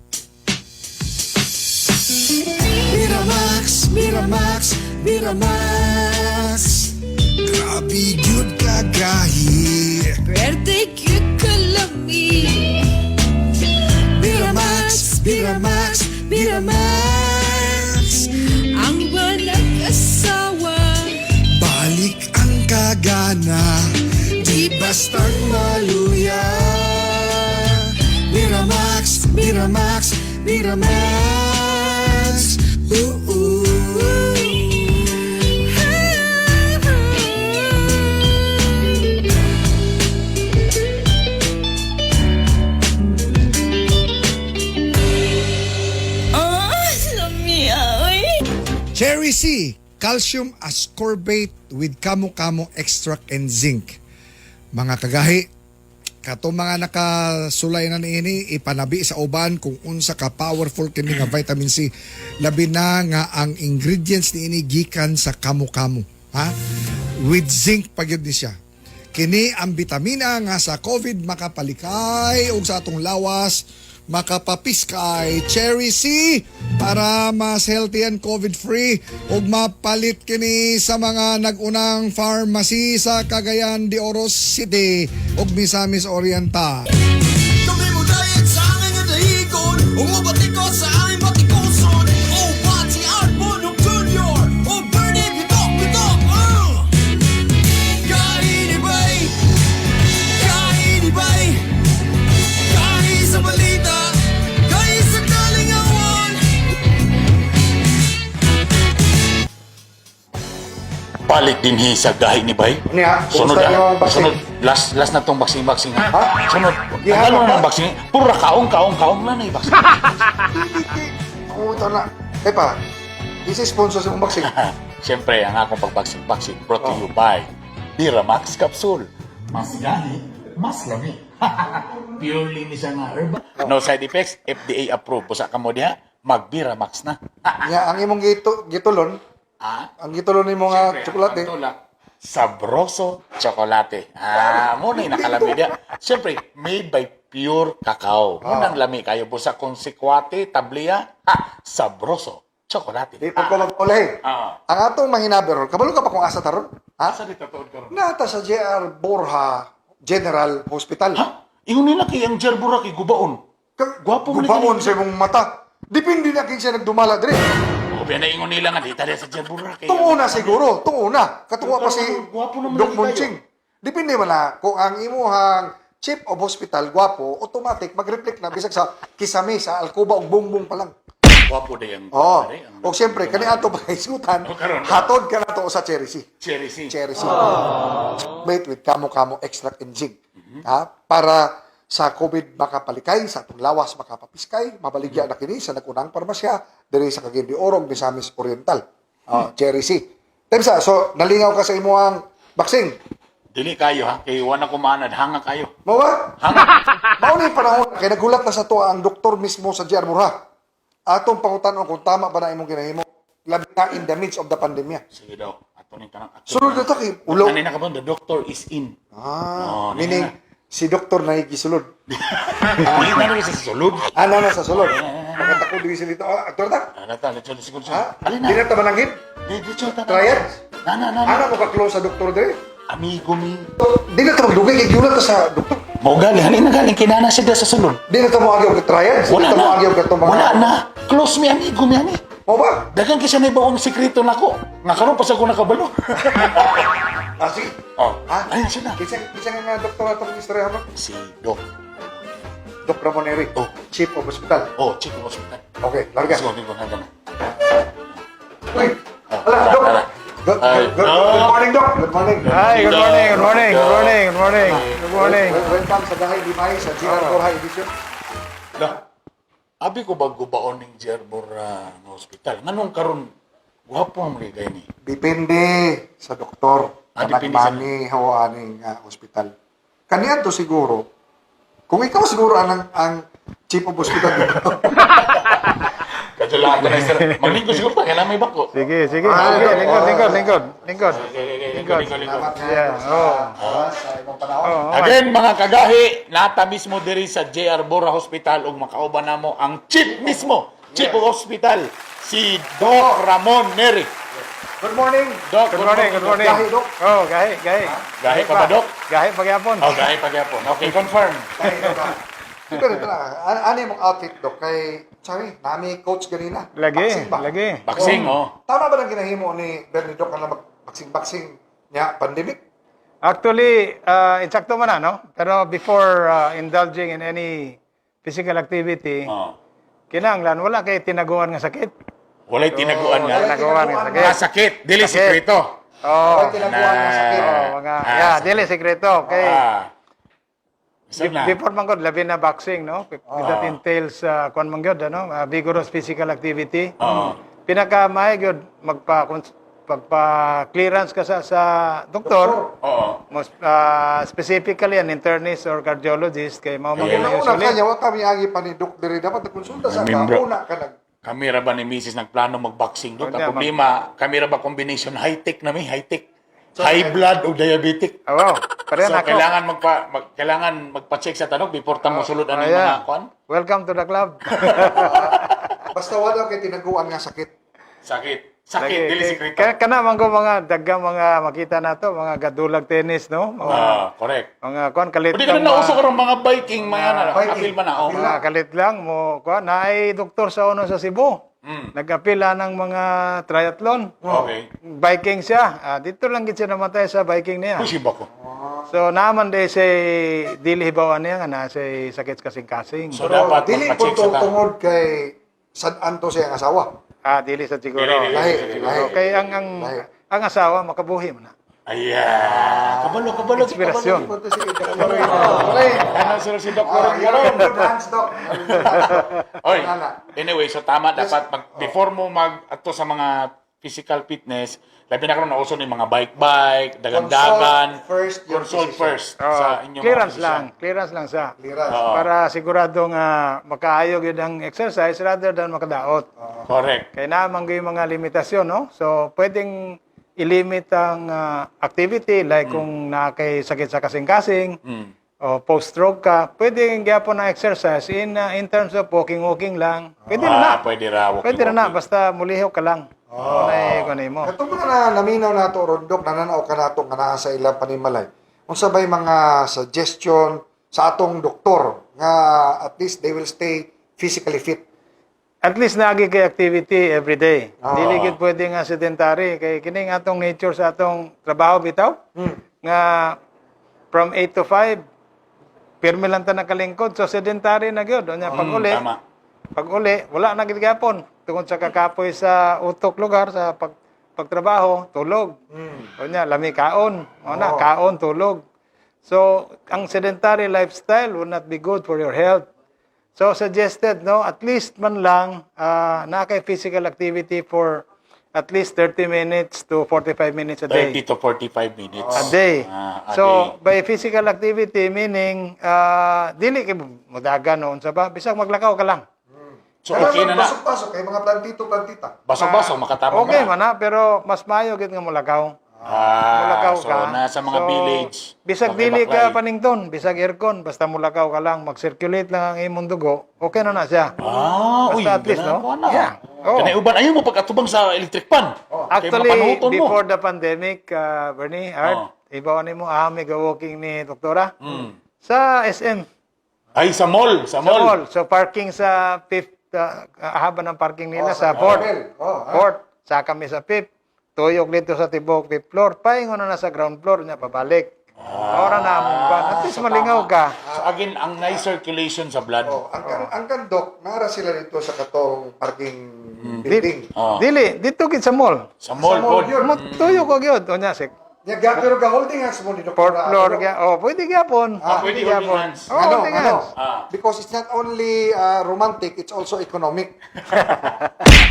Miramax, Miramax, Miramax. Grabe gyud kagahi. Pwerte gyud kalami. Miramax, Miramax, Miramax. Ang walang asawa. Balik ang kagana, di basta't maluya. Miramax, Miramax, Miramax. Ooh, ooh. Ah, lami ay. Cherry C, calcium ascorbate with kamo-kamo extract and zinc. Mga kagahi, Katong mga nakasulay na niini, ipanabi sa uban kung unsa ka powerful kini nga vitamin C. Labi na nga ang ingredients niini gikan sa kamo-kamo, ha? With zinc pa gyud ni siya. Kini ang bitamina nga sa COVID makapalikay ug sa atong lawas makapapiskay. Cherry C para mas healthy and COVID-free ug mapalit kini sa mga nag-unang pharmacy sa Cagayan de Oro City ug Misamis Oriental. Kami mo diet sa aming nga dahigon. Umubatikot sa aming batikuson. O Bati Arbon ug Junior o Bernie Bitok Bitok. Kainibay, kainibay, kahi sa balita, kahi sa kalingawan. Balik din hi sa gahi ni Bay. Niya, Sunod kumusta ah. yung vaccine? Sunod. Last na tong vaccine vaccine ha. Ha? Sunod. Gihanap Ang pa? ng vaccine. Puro ra kaong kaong kaong lang na yung vaccine. Puta na. Eh pa, isa sponsor sa imong vaccine. Siyempre, ang akong pag-vaccine vaccine brought to you by Biramax Capsule. Mas gahi, mas lami. Purely ni siya nga herba. No side effects, FDA approved. Busa ka mo diha, mag-Biramax na. Nya ang imong gitulon, Ah? ang gitulon nimo nga Siyempre, tsokolate. ang tulak, Sabroso chocolate. Ah, mo na yung nakalami diha. Siyempre, made by pure cacao. Mo nang lami kayo busa kung sikwate, tabliya, ha, sabroso chocolate. Di pa ko mag-ulay. Ah. Ang atong mahinabi ron, kabalo ka pa kung asa taron? Ha? Asa di tatuod karon? Nata sa JR Borja General Hospital. Ha? Ingon nila kay ang Jerbura kay gubaon. Gwapo man Gubaon ni sa imong mata. Depende na kinsa nagdumala dire. O na ingon nila nga di ta sa Jerbura kay. Tung una siguro, tung una. Katuwa pa si Gwapo naman Doc lagi Monching. Depende man na kung ang imuhang chief of hospital gwapo, automatic magreflect na bisag sa kisame sa alcoba og bongbong pa lang. Gwapo day ang Oo. pare, ang- O siyempre, kani ato pagkaisutan, O, karon. hatod ka na to sa Cherry C. Cherry C. Cherry C. Wait with kamo-kamo extract and zinc. Ha? Para sa COVID makapalikay, sa atong lawas makapapiskay, mabaligya na kini sa nagunang parmasya, diri sa Cagayan de Oro, ug Misamis Oriental. Ah, Cherry C. Temsa, so nalingaw ka sa imuhang vaccine. Dili kayo ha, kay wala ko maanad, hanga kayo. Mo ba? Hanga. Mao ni panahon kay nagulat na sa to ang doktor mismo sa GR Mura. Atong pangutan-on kung tama ba na imong ginahimo labi na in the midst of the pandemya. Sige daw. Ato ning tanang ato. Sulod na to kay ulo. Kanina ka ba the doctor is in. Ah, Oh, meaning nina. si doktor na gisulod. Dili na rin sa sulod. Ah, na na sa sulod. Makatako di sila dito. Ah, aktor ta. Ano ta, let's go, Ha? Alin na. Di na ta mananghid? Di di ta. Triad? Na na na. Ana mo ka close sa doktor dire? Amigo mi. Di na ta magdugay kay giulat ta sa doktor. Mo gali hanin na galing kinana siya sa sulod. Di na ta mo agi og triad. Di Wala na ta mo na. agi og katong mga Wala na. Close mi amigo mi ani. Mo ba? Dagan kay siya na ibawang sekreto nako. Nga karon pa sa ko nakabalo. Ah, sige. Oh, Ha? ayun siya na. Kinsa kinsa nga nga doktor atong istorya mo? Si Doc. Doc Ramon Eric. Oh. Chief of Hospital. Oh, Chief of Hospital. Okay, larga. Let's go, go, go, go. Uy, Oh, hala, tara, Doc. tara. Good, Ay, good, good, Doc. good morning, Doc. Good morning. Hi, good morning, good morning, good morning, good morning, good morning. Welcome sa Gahay Limay sa GR Borja Edition. Da. Abi ko ba gubaon ning Jerbora nga hospital? Nganong karon gwapo ang ligay ni. Depende sa doktor Ah, na depende sa- nagmaneho aning hospital. Kaniya to siguro, kung ikaw siguro ang chief of hospital dito. Kadyo lang ako na sir. Maglingkod siguro pa kailangan may bako. Sige, sige, Ah, sige, Doc. lingkod, lingkod, lingkod, lingkod. Lingkod, lingkod, lingkod. Salamat nga, Yeah, Doc, sa oh. oras, sa imong panahon. Oh, okay. Again mga kagahi, nata mismo diri sa JR Bora Hospital ug makauban namo ang chief mismo, chief of hospital si Doc Ramon Neri. Good morning. Doc, Good morning, good morning. Gahi, Doc. Oh, gahi, gahi. Gahi pa ba, Doc? Gahi pa gyapon. Oh, gahi pa gyapon. Okay, confirm. Gahi, Doc, ah. Pero ito na, ano yung outfit, Doc? Kay, sorry, nami coach ganina. Lagi, Boxing ba? lagi. Boxing, oh. Tama ba nang ginahimo ni Bernie Doc na mag-boxing-boxing niya pandemic? Actually, insakto man na, no? Pero before indulging in any physical activity, Oh. kinahanglan wala kay tinaguan nga sakit. Walay tinaguan nga. Tinaguan nga sakit. Mga sakit, dili Sakit. sikreto. Oh. Ay, tinaguan nga sakit. Oh, mga, Ah, yeah, sakit. dili sikreto. Okay. Ah. Isa na. Before man gud labi na boxing, no? That entails kuan man gyud, ano? Vigorous physical activity. Oo. Pinaka maayo gyud magpa Pagpa-clearance ka sa doktor, Oo. most, specifically an internist or cardiologist kay mao man Yeah. gud Una usually. ka niya, wa kami agi pa ni Doc diri. Dapat nagkonsulta sa ka. Membro. Una ka nag. Kami ra ba ni Mrs. nagplano magboxing doon? Oh, Ang yeah, problema, kami ra ba combination high-tech na mi, high-tech. High blood o diabetic. Oh, wow. Pareho So na ako. kailangan magpa-check sa tanong before ta mosulod ani Oh, yeah. mga kuan. Welcome to the club. Basta wala kay tinaguan nga sakit. Sakit. Sakit Lagi, dili sekreto. Kana man ko mga daghang mga makita nato mga gadulag tennis, no? Mga, Ah, correct. mga kuan kalit Pwede ka lang na nauso mga- karon mga biking mga na Biking. apil man na oh. Mga kalit lang mo kuan naay doktor sa uno sa Cebu. Nag-apila ng mga triathlon. Okay. Biking siya. Ah, dito lang gid siya namatay sa biking niya. Uy, siba ko. So naaman day say dili hibawan niya nga na say sakit kasing-kasing. So dapat Dili po magpa-check sa tanong. tungod kay San Anto siyang asawa. Ah, dili sa siguro. Dili, dili, Lahi, dili. lahi. Okay, ang Lahi. ang asawa makabuhi man na. Ayan. Kabalo, kabalo. Inspirasyon. Punta si Doc Lorraine. Lorraine. Ano sir si Doc Ah, Lorraine you're karon? in good hands, Doc. Oy, Wala. anyway, so tama dapat before mo mag ato sa mga physical fitness, labi na karon nauso ni mga bike-bike, dagan-dagan. Consult first your Consult physician. first Oh, sa inyong mga clearance physician. lang, clearance lang sa. Clearance. Para sigurado nga makaayo gyud ang exercise rather than makadaot. Correct. Kay naman gyud yung mga limitasyon, no? So pwedeng ilimit ang activity like kung naa kay sakit sa kasing-kasing o post-stroke ka, pwedeng gyapon na exercise in terms of walking-walking lang. Pwede na na. Ah, pwede ra walking, Pwede ra na walking. basta mulihok ka lang. Oh. Nay kuno mo. Katong mga na naminaw nato ron, Dok, nananaw ka nato nga naa sa ilang panimalay. Unsa bay mga suggestion sa atong doktor nga at least they will stay physically fit? At least naagi kay activity every day. Ah. Dili gid pwede nga sedentary kay kini nga atong nature sa atong trabaho bitaw. Nga from 8 to 5 pirmi lang ta nakalingkod, so sedentary na gyud. Unya pag uli, Tama. pag uli wala na gid gyapon tungod sa kakapoy sa utok lugar sa pagtrabaho, tulog. Unya lami kaon, mo na kaon tulog. So ang sedentary lifestyle will not be good for your health. So suggested, no, at least man lang naa kay physical activity for at least 30 minutes to 45 minutes a day. 30 to 45 minutes. A day. Ah, a So day. by physical activity meaning dili kay mudagan no unsa ba, bisag maglakaw ka lang. So okay na na. Pasok-pasok kay mga plantito-plantita. Baso-baso makatabang Okay na. man na, pero mas maayo gid nga mulakaw. Ah, Mulakaw so ka. nasa mga So, village. Bisag okay, dili ka baklay. panington, bisag aircon, basta mulakaw ka lang, mag-circulate lang ang imong dugo, okay na na siya. Ah, uy, Basta at least, ganun no? ko na. Yeah. Oh. Kanay uban ayaw mo pag-atubang sa electric pan. Kay Actually, mapanuton mo. before the pandemic, Bernie, Art, ibawan nimo ami ga-walking ni doktora sa SM. Ay, sa mall, sa Sa mall. mall. So parking sa fifth, haba ng parking nila Oh, sa sa fourth. Carmel. Oh, ah. Fourth. Sa kami sa fifth. Tuyok dito sa tibok fifth floor. Paingon na na sa ground floor niya pabalik. Ora na among ban. At least So, malingaw tama. ka. So again, ang nice circulation sa blood. Oh, ang kan Dok, naara sila dito sa katong parking building. Oh. Dili, dito gid sa mall. Sa mall, Sa mall pod. yun. Mo tuyok ko gyud. Unya si Nya ga pero ga holding hands mo ni Doktora. fourth floor gya. Oh, pwede gyapon. Ah, pwede holding hands. Oh, Ano, holding ano? hands. Ah. Because it's not only romantic, it's also economic.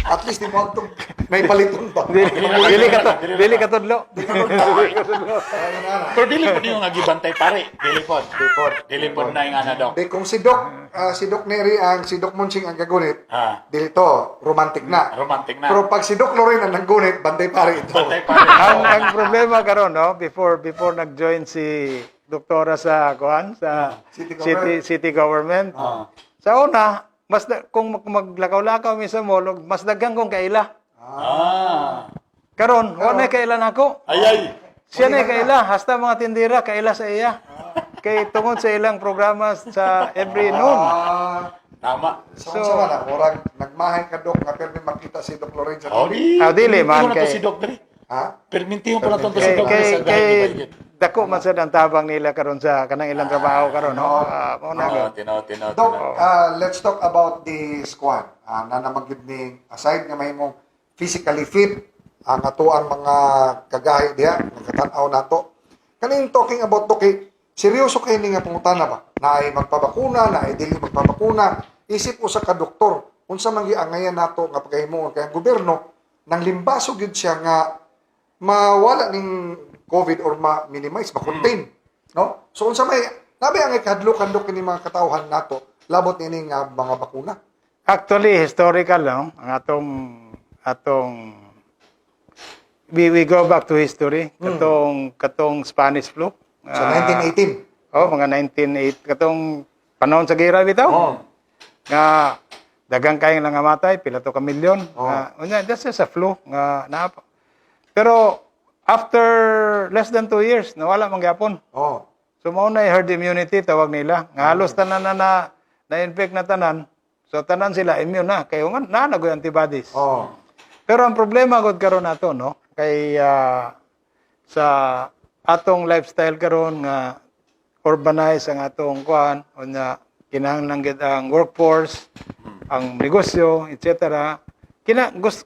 At least di mo itong may paliton ba? Dili dili ka to, dili ka tudlo. Pero dili po niyo nga gibantay pare. Dili pod. Dili pod na yung ana dok. Di kung si Doc, si Doc Neri ang si Doc Munching ang gagunit, Ah. dili to romantic na. Romantic na. Pero pag si Doc Lorraine ang nanggunit, bantay pare ito. Bantay pare. Ang problema karon, no, before nag-join si doktora sa kuan sa City city government. city government. Sa una, mas kung maglakaw-lakaw mi sa mall, mas daghan kong kaila. Ah. Karon, wa na kaila nako. Ay ay. Siya na kaila, hasta mga tindira kaila sa iya. Kay tungod sa ilang programa sa every noon. Ah, Tama. so, so man, murag nagmahay ka Doc nga permi makita si Doc Lorraine sa Oh, TV. di. Ah, dili, man, Permintiho na to kay- si Doc diri. Ha? Permintiho pa na to si Kay Doc kay, diri sa kay gahi ni dako man sad ang tabang nila karon sa kanang ilang trabaho karon, no. Ah, mao na Oh, gyud. tinaw, tinaw, Doc, tinaw. let's talk about the squad. Na namang gyud ning aside nga mahimong physically fit ang ato ang mga kagahi diha nagkatan-aw nato. Kaning talking about to kay seryoso kay ni nga pangutana ba? Naay magpabakuna, naay dili magpabakuna. Isip usa ka doktor, unsa man giangayan nato nga pagkahimuon kay ang gobyerno nang limbaso gyud siya nga mawala ning COVID or ma-minimize, ma-contain, no? So unsa may nabi ang ikadlok kini mga katawhan nato labot niini nga mga bakuna? Actually, historical, no? Ang atong we go back to history, katong Spanish flu. Sa Ah, 1918. Oh, mga 1908 katong panahon sa gira bitaw. Nga daghang kayong nangamatay, pila to ka milyon. Nga unya, that's just a flu nga naa. Pero after less than 2 years, nawala man gyapon. So mao na herd immunity tawag nila. Nga halos tanan na na na-infect na tanan. So tanan sila immune na kay human na nagoy antibodies. Pero ang problema gud karon nato, no, kay sa atong lifestyle karon nga urbanized ang atong kuan, unya kinahanglan gid ang workforce, ang negosyo, etc.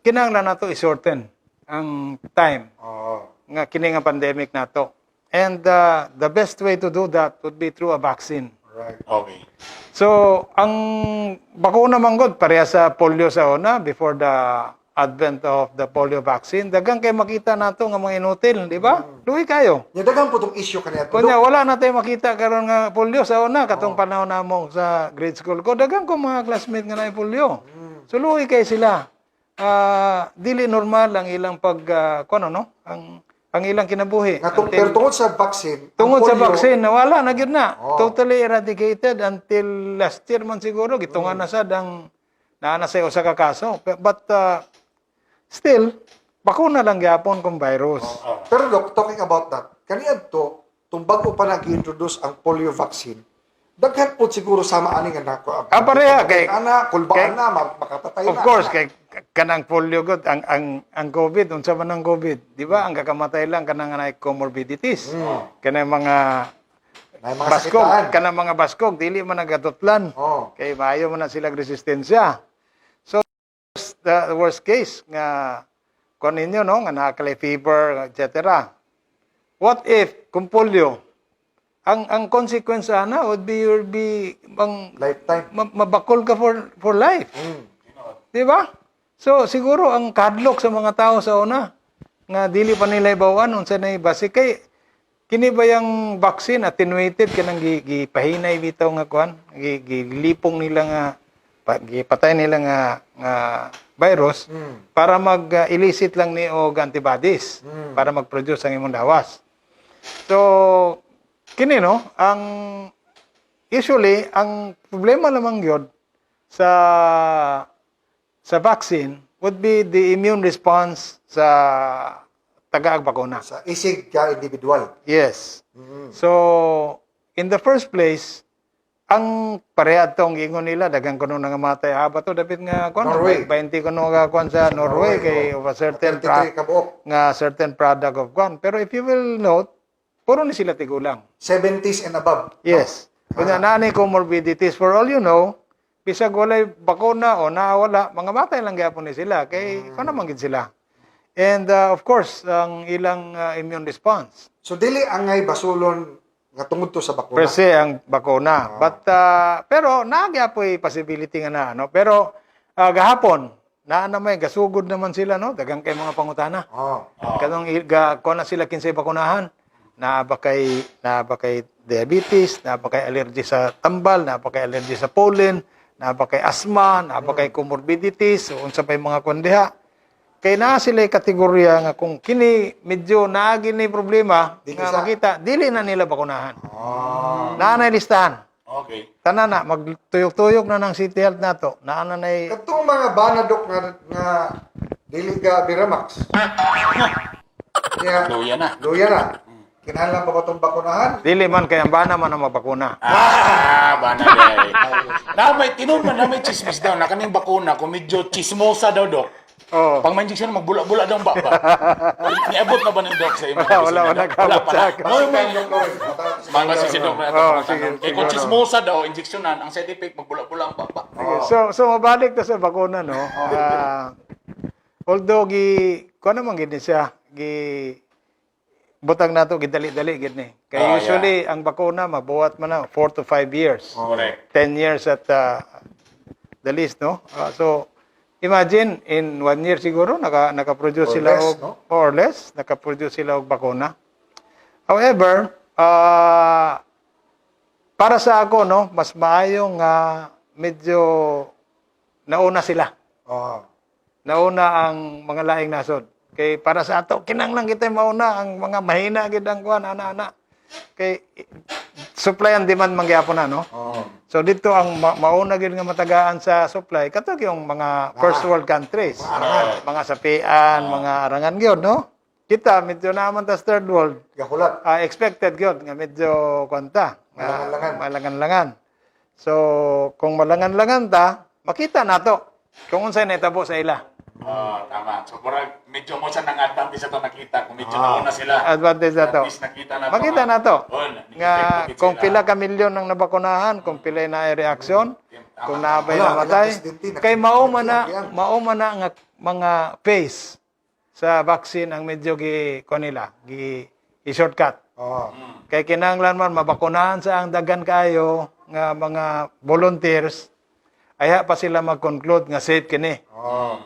Kinahanglan nato i-shorten ang time nga kini nga pandemic nato. And the best way to do that would be through a vaccine. So, ang bakuna man gud pareha sa polio sa una before the advent of the polio vaccine. Daghan kay makita nato nga mga inutil, di ba? Luhi kayo. Nya daghan po tong issue kaniya. Kunya wala na tayo makita karon nga polio sa una katong panahon namo sa grade school ko. Daghan ko mga classmate nga naay polio. So luhi kay sila. Ah, dili normal ang ilang pag kuno, no? Ang ilang kinabuhi. Nga pero tungod sa vaccine, ang Tungod sa vaccine, nawala na gyud na. Totally eradicated until last year man siguro gitungan na sad ang naa na sa usa ka kaso. But still bakuna lang gyapon kung virus. Pero Doc, talking about that, kaniadto tung bago pa nag-introduce ang polio vaccine, daghan po siguro sama ani nga nako. Ah, pareha kay ana, kulbaan na, makapatay Of na. course, kay kanang polio gud, ang COVID, unsa man ang COVID, di ba? Ang kakamatay lang kanang naay comorbidities. Kanang mga Naay mga baskog, sakitaan. Kanang mga baskog dili man nagatutlan. Kay maayo man na sila resistensya. So the worst case nga kuan ninyo, no, nga naa fever, etc. What if kung polio, ang consequence ana would be you'll be ang lifetime, mabakol ka for life. Di ba? So siguro ang kadlok sa mga tao sa una nga dili pa nila ibawan unsa na base, kay kini ba yung vaccine attenuated, kanang gipahinay bitaw nga kuan, gilipong nila nga gipatay nila nga virus para mag-elicit lang ni og antibodies para mag-produce ang imong lawas. So kini, no, ang usually ang problema lamang gyud sa vaccine would be the immune response sa tagaag bakuna. Sa isig ka individual. Yes. So, in the first place, ang pareha tong ingon nila, daghan kuno nangamatay aba to dapit nga kuan, Norway. 20 kuno nga kuan sa Norway, kay of a certain 33 kabuok. Nga certain product of kuan. Pero if you will note, puro ni sila tigulang. 70s and above. Yes. Kunya naa ni comorbidities, for all you know, bisag walay bakuna o nawala, mga matay lang gyapon ni sila kay mm. naman gid sila. And of course, ang ilang immune response. So dili angay basulon nga tungod to sa bakuna. Per se ang bakuna. But pero naa gyapoy possibility nga na ano. Pero gahapon naa na may gasugod naman sila, no. Daghang kay mga pangutana. Kanang ga kuan na sila kinsay bakunahan. Naa ba kay diabetes, naa ba kay allergy sa tambal, naa ba kay allergy sa pollen, naa ba kay asthma, naa ba kay comorbidities, o unsa pay mga kundiha. Kay naa sila kategorya nga kung kini medyo naa gini problema Dili nga makita, dili na nila bakunahan. Naa na listahan. Tanan na magtuyok-tuyok na ng City Health nato. Naa na nay Katong mga banadok nga dili ka Biramax. Kaya, Luya na. Luya na. Kinahanglan pa ba itong bakunahan? Dili man kay ang bana man ang mabakuna. Ah, bana day. Na may tinuod man na may chismis daw na kaning bakuna kung medyo chismosa daw, Dok. Oh. Pag may injection, magbula-bula daw ang baba. Niabot na ba ng Doc sa imo? Wala, wala, wala Wala pa. sa ako. No, may mga si Doc na Oh, sige, Kay kung siguro. chismosa daw, injeksyonan, ang side effect, magbula-bula ang baba. Sige. So mabalik ta sa bakuna, no. Ah, although gi kuno man gid ni siya, gi butang nato gidali-dali gid ni. Kay usually ang bakuna mabuhat man na 4 to 5 years. Correct. 10 years at the least, no? Ah, so Imagine in one year siguro naka-produce Or sila less, og no? or less, naka-produce sila og bakuna. However, para sa ako, no, mas maayo nga medyo nauna sila. Oh. Nauna ang mga laing nasod. Kay para sa ato, kinanglan kita mauna ang mga mahina gid ang kuan, ana-ana. Kay supply and demand man gyapon na, no? Oh. So dito ang mauna gid nga matagaan sa supply katong yung mga first world countries. Mga sapian, mga arangan gyud, no? Kita medyo naman tas third world. Gahulat. Expected gyud nga medyo kwanta, nga Malangan-langan. Malangan-langan. So kung malangan-langan ta, makita nato kung unsay nahitabo sa ila. Ah, tama. So, murag, medyo mo siya nang advantage sa ito nakita. Kung medyo nauna sila. Advantage na to. At least nakita na to. Makita na to. Oh, Nga kung pila ka milyon ang nabakunahan, kung pila na ay reaksyon, kung naabay Wala, namatay, ilang presidente, kay nakita- mao man na nga mga phase sa vaccine ang medyo gi kuan nila, gi i-shortcut. Oh. Kay kinahanglan man mabakunahan sa ang daghan kayo nga mga volunteers, ayha pa sila mag-conclude nga safe kini. Oh.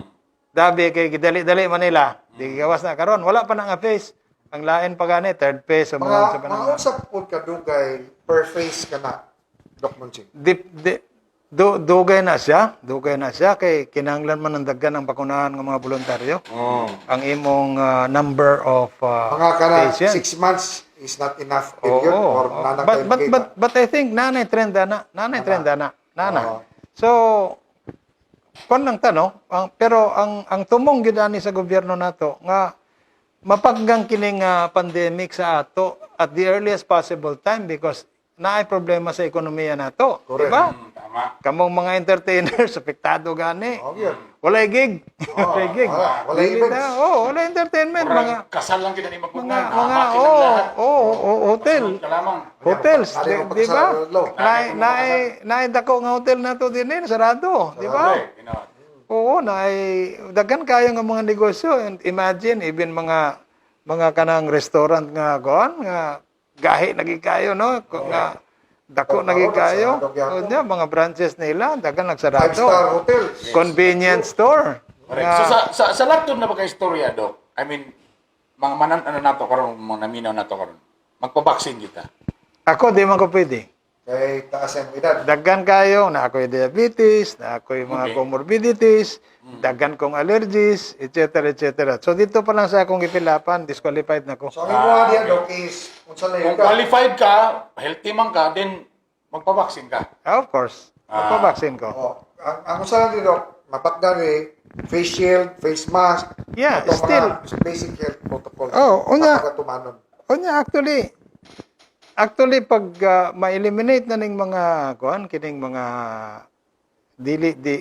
Dabi kay gidali-dali man nila, di gawas na karon, wala pa na nga phase. Ang lain pa gani third phase o mga Mga unsa pa na mga nga. unsa pud kadugay per face ka na, Doc Monching. Di, di, du, dugay na siya, dugay na siya kay kinahanglan man ang daghan ng bakunahan ng mga voluntaryo. Ang imong number of Mga kana patients. 6 months is not enough period Oo. or nana but, kayo but, makita. but I think nanay trend na, nanay trend na, nana. Oo. So kon lang ta, no? Pero ang tumong gyud ani sa gobyerno nato nga mapaggang kining pandemic sa ato at the earliest possible time because naay problema sa ekonomiya nato, di Correct. ba? Tama. Kamong mga entertainers apektado gani. Oh, yun. Walay gig. Walay gig. wala. Walay Dili events. na. Oh, walay entertainment, Murag, mga kasal lang kita ni mga magpugngan. mga Hamakin ang oh, lahat. oh, hotel. Kasunod ka lamang. Hotels, Nari di, ako di ba? pagkasal, Lolo. Naay dako nga hotel na to din eh, sarado, di ba? Correct. You know. Oo, naay daghan kayo nga mga negosyo, and imagine even mga kanang restaurant nga kuan nga gahi nagi kayo, no? Nga dako Karon, nagi kayo. sarado gyapon. O, niya, mga branches nila daghan nagsarado. Five-star hotels. Convenience store. Correct. Nga- So sa laktod na ba istorya, Doc? I mean, mga manan ano nato karon, mga naminaw nato karon. Magpa-vaccine kita. Ako di man ko pwede. Kay taas ang edad. Daghan kayo, na ako'y diabetes, na ako'y mga comorbidities, daghan kong allergies, etc. etc. So dito pa lang sa akong gipilapan, disqualified na ko. So ang imuha diya, Doc, is unsa layo Kung ka? qualified ka, healthy man ka, then magpa-vaccine ka. Of course, magpa-vaccine ko. Oh, ang unsa lang di, Doc, mapakdan eh, face shield, face mask, Yeah, atong still. mga basic health protocol. Oh, unya. Pagkatumanon. Unya, actually pag ma-eliminate na ning mga kuan kining mga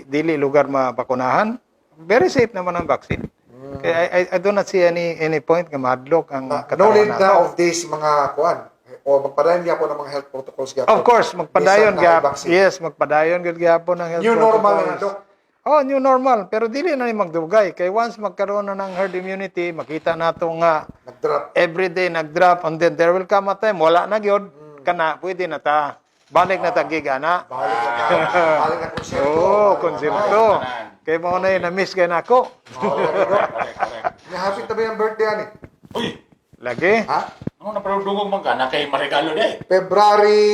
dili lugar mabakunahan, very safe naman ang vaccine. Kaya I do not see any point nga mahadlok ang No katawan need nato. na of this mga kuan o magpadayon gyapon ang mga health protocols gyapon. Of course, magpadayon Bisan na gyap. vaccine. Yes, magpadayon gyud gyapon ang health New normal na, protocols. Doc. Oh, new normal. Pero dili na ni magdugay. Kay once magkaroon na ng herd immunity, makita nato nga Nag-drop. everyday nag-drop and then there will come a time wala na gyud kana pwede na ta. Balik na ta giga na. Balik na ka. Balik na konserto. Oo, oh, konserto. Kay mao na yun, na-miss kay nako. Correct, correct. Nahapit na ba yung birthday ani? Uy, Lagi. Ha? ano na pero dugog man ka na kay maregalo de. February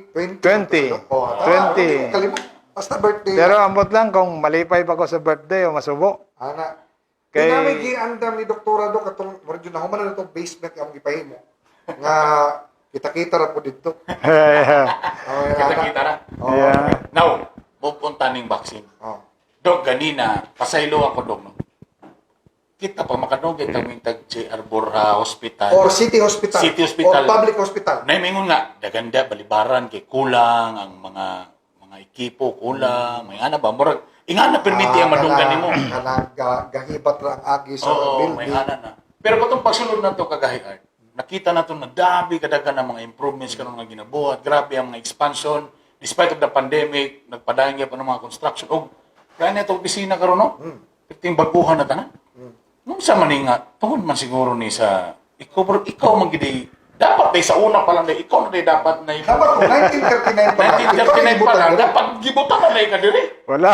20. 20. Oh, tama. 20. Hindi ko kalimut. Basta birthday. Pero ambot lang kung malipay pa ko sa birthday o masubo. Ana. Kay- Kay namin giandam ni Doktora Doc katong murag yun nahuman na itong basement nga among gipahimo. Nga kita-kita ra po didto. Oh, Kita-kita ra. Oh. Yeah. Now, pupunta ning vaccine. Oh. Dok, ganina, pasaylo ako, Dok, no? Kita pa, makadugay kami tag JR Borja Hospital. Or city hospital. City hospital. Or public hospital. Naimingon nga, daganda, balibaran, kay kulang, ang mga ekipo, kulang, may ana ba? Murag, ingana permiti ang madunggan nimo. Kanang gahibat ra ang agi sa Oo, may building. ana na. Pero katong pagsulod na to kagahi Art, nakita na to na dami kadagan ng mga improvements karon nga ginabuhat, grabe ang mga expansion despite of the pandemic, nagpadayon gyud pa ng mga construction og kaya na itong opisina karon, no. Perting baguhan na tanan. Nung sa maninga, tungod man siguro ni sa ikaw, bro, ikaw man gid ay- dapat day sa una pa lang day ikaw na day dapat na Dapat kung 1939 pa lang. 1939 pa lang dapat gibutan na day ka diri. Wala.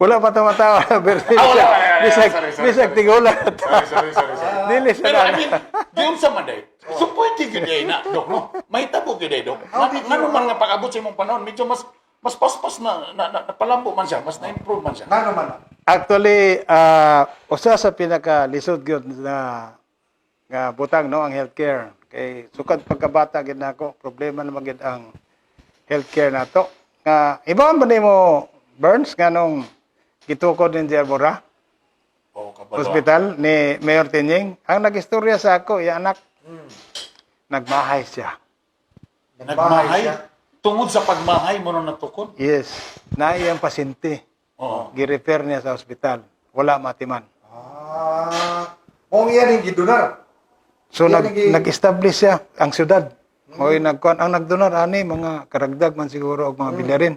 Wala pa tumatawa na pero Ah, wala, wala, wala. bisag Sorry, sorry, bisag sorry. tigula. Sorry, sorry, sorry, sorry. Dili siya Pero I na. mean, diyon sa man day. So pwede gyud day na, Dok, no? Mahitabo gyud day, Dok. Ngano man nga pag-abot sa imong panahon, medyo mas paspas na napalambo man siya, mas na-improve man siya. Ngano man? Actually, usa sa pinaka lisod gyud na nga butang, no, ang healthcare. Kay sukad pagkabata gid nako, problema naman gid ang healthcare nato. Nga ibawan ba nimo, Burns, nganong gitukod ni Deborah Oh, kabalo. hospital ni Mayor Tinying? Ang nagistorya sa ako, iya anak, nagmahay siya. Nagmahay. Siya. Tungod sa pagmahay mo nung natukod. Yes, na iyang pasyente. Gi-refer niya sa ospital. Wala matiman. Ah, mong iyan yung gidunar. So Yan nag-establish siya ang syudad. Mo'y nagkuan ang nagdonar ani, mga karagdag man siguro og mga bilyarin.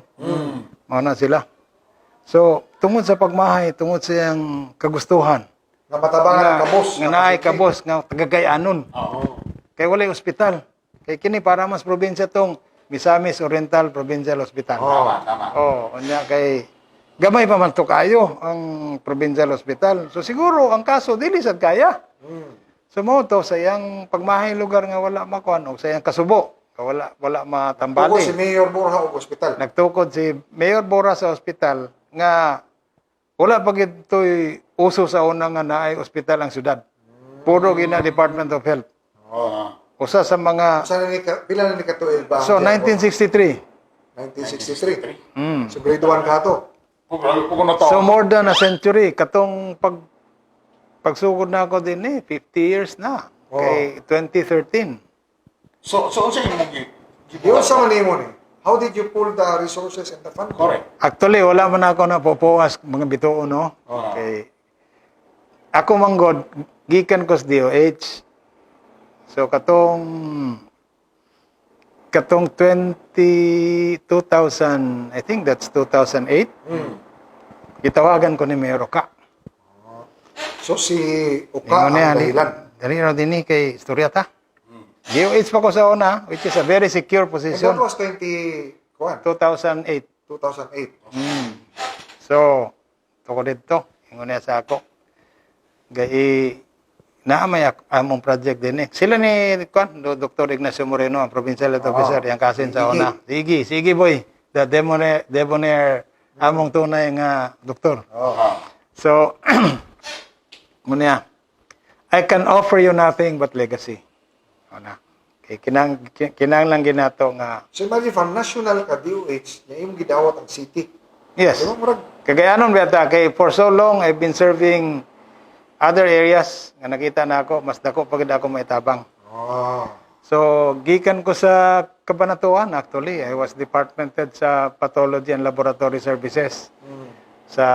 Mao na sila. So tungod sa pagmahay, tungod sa iyang kagustuhan Nga matabangan ang kabos. nga naay kabos nga tagagayanon. Kay walay ospital. Kay kini para mas probinsya tong Misamis Oriental Provincial Hospital. Tama, tama. Oh, unya kay gamay pa man to kayo ang provincial hospital. So siguro ang kaso dili sad kaya. So mao to sa iyang pagmahay lugar nga wala makuan og sa iyang kasubo nga wala wala matambali. Tukod si Mayor Borja og ospital. Nagtukod si Mayor Bora sa ospital nga wala pa gid to'y uso sa una nga naay ospital ang syudad. Puro gina Department of Health. Usa sa mga Sa na ni ka, pila na ni katuig ba? So 1963. 1963. So grade 1 ka to. Kung na to. So more than a century katong pagsugod na ako din eh 50 years na. Kay 2013. So unsa imong Yun sa man nimo ni. How did you pull the resources and the fund? Correct. Actually, wala man ako napopoas mga bituon, no? Okay. Ako manggod, gikan ko sa DOH. So, katong 20, 2000, I think that's 2008, gitawagan ko ni Mayor Oka. So si Oka Ingon ang niya, dahilan. Dali raw din ni kay istorya ta. DOH pa ko sa una, which is a very secure And position. that was 20, kuan, 2008. 2008. So, tuko dito, ingon niya sa ako. Gai naa may among project din eh. Sila ni kuan, Dr. Ignacio Moreno, ang provincial health officer, yang kasin sa Sige. una. Sige, sige boy. The debonair among tunay nga doktor. So, munya, "I can offer you nothing but legacy." Una. Kay kinanglan ginato nga So imagine from national ka DOH, nga imong gidawat ang city. Yes. Di ba murag Kagayanon beta kay for so long I've been serving other areas nga nakita na ako mas dako pa gid ako maitabang. So gikan ko sa Cabanatuan. Actually, I was department head sa Pathology and Laboratory Services sa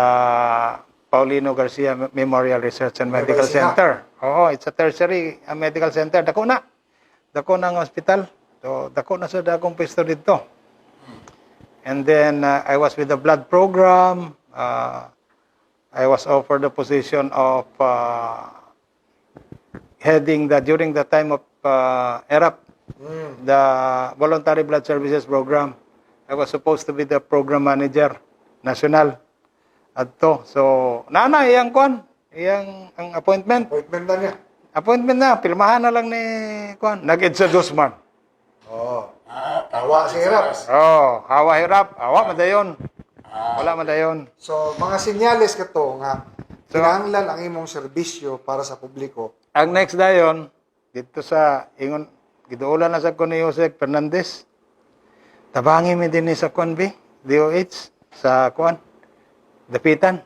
Paulino Garcia Memorial Research and Medical Nueva Ecija. Center. Oo, it's a tertiary medical center. Dako na. Dako na ang hospital. So dako na sa dakong pwesto dito. And then I was with the blood program. I was offered the position of heading the during the time of ERAP, the Voluntary Blood Services Program. I was supposed to be the program manager national adto. So, nana iyang kwan, iyang ang appointment. Appointment na niya. Appointment na, pirmahan na lang ni kwan. Nag-EDSA Guzman. Oh. Ah, Tawa si Erap. Oh, hawa hirap, hawa madayon. Wala madayon. So mga senyales kato nga kinahanglan ang imong serbisyo para sa publiko. Ang next dayon dito sa ingon giduolan na sa ko ni Jose Fernandez. Tabangi mi dinhi sa kuan bi, DOH sa kuan. Dapitan.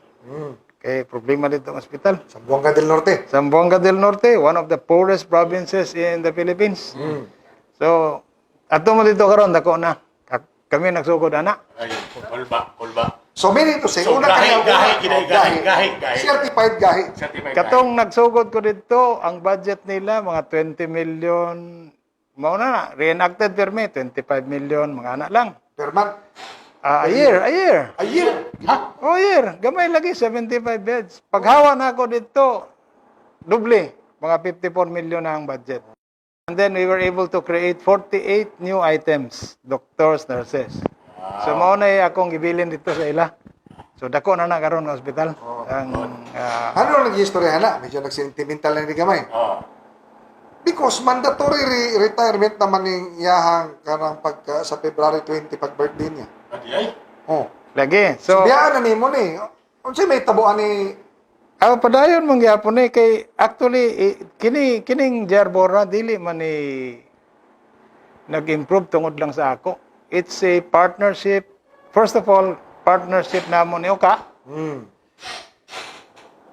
Kay problema dito ang ospital. Zamboanga del Norte. Zamboanga del Norte, one of the poorest provinces in the Philippines. So, ato mo dito karon dako na. Kami nagsugod ana. Ay, kulba, kulba. So meaning to say, So, una gahi, kanya gahi, una, gahi, oh, gahi, gahi, gahi. Certified gahi. Certified. Katong nagsugod ko dito, ang budget nila mga 20 million. Mao na na, reenacted permi 25 million mga anak lang. Per month. Ah, a year, a year. A year. Ha? Oh, year. Gamay lagi 75 beds. Paghawa na ako dito, doble, mga 54 million na ang budget. And then we were able to create 48 new items, doctors, nurses. So mao na akong gibilin dito sa ila. So dako na na karon nga ospital. Ang Ano ang nag-istorya na? Medyo nagsentimental na ni gamay. Oh. Because mandatory retirement naman ning iyahang kanang pagka sa February 20 pag birthday niya. Adi ay. Oh. Lagi. So, So biyaan na nimo ni. Unsay may tabuan ni Padayon man gyapon ni kay actually kini kining JR Borja dili man ni nag-improve tungod lang sa ako. It's a partnership. First of all, partnership namo ni Oka.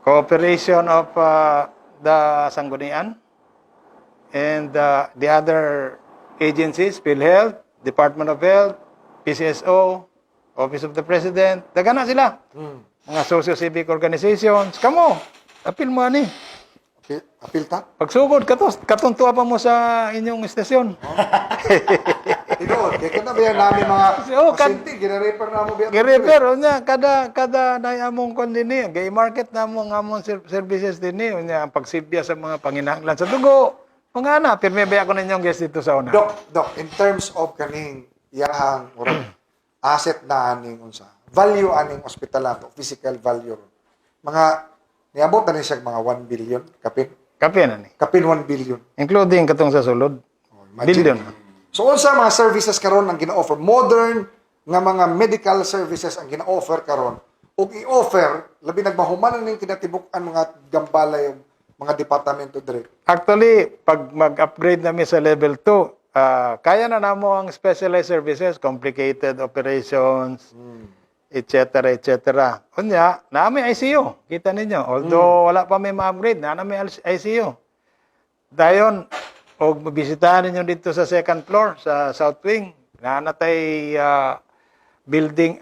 Cooperation of the Sanggunian and the other agencies, PhilHealth, Department of Health, PCSO, Office of the President, dagana sila. Mga socio-civic organizations, kamo, apil mo ani. Apil, apil ta? Pagsugod, katos, katuntua pa mo sa inyong istasyon. Tinuod, kay kana biya namin mga Oh, pasyente, gina-refer na mo biya. Girefer, unya, kada, kada na among kon dinhi, gay market na mo ang among services dinhi, unya, ang pagsibya sa mga panginahanglan sa dugo. Mga ana, pirmi ba ako ninyong guest dito sa una? Dok, dok, in terms of kaning iyahang murag asset na aning unsa, value aning ospital ato, physical value. Mga niabot na ni siya mga 1 billion kapin. Kape na ni. Kapin 1 billion. Including katong sa sulod. Oh, imagine. Billion. So unsa mga services karon ang gina-offer? Modern nga mga medical services ang gina-offer karon ug i-offer labi nagmahuman na ning kinatibuk-an mga gambala yung mga departamento dire. Actually, pag mag-upgrade nami sa level 2, kaya na namo ang specialized services, complicated operations, etc., etc. Unya, naa may ICU. Kita ninyo. Although wala pa may ma-upgrade, naa may ICU. Dayon, og bisitahan ninyo dito sa second floor, sa south wing, naa na tay building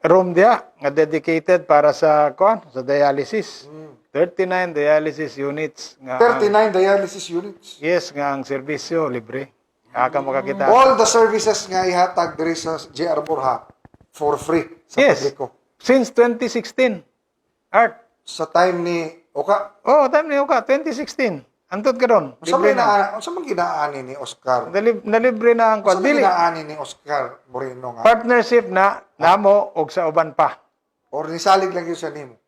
room diya nga dedicated para sa kuan, sa dialysis. 39 dialysis units nga 39 dialysis units. Yes, nga ang serbisyo libre. Aka makakita. All the services nga ihatag diri sa JR Borja for free sa publiko. Since 2016. Art. Sa time ni Oka, Oh, time niyo ka 2016. Antot ka ron. unsa may Libre na. na unsa man ginaani ni Oscar? Nalibre na ang Unsa kwan. man Dili. ginaani ni Oscar Moreno nga? Partnership na namo og sa uban pa. Or nisalig lang yun sa nimo?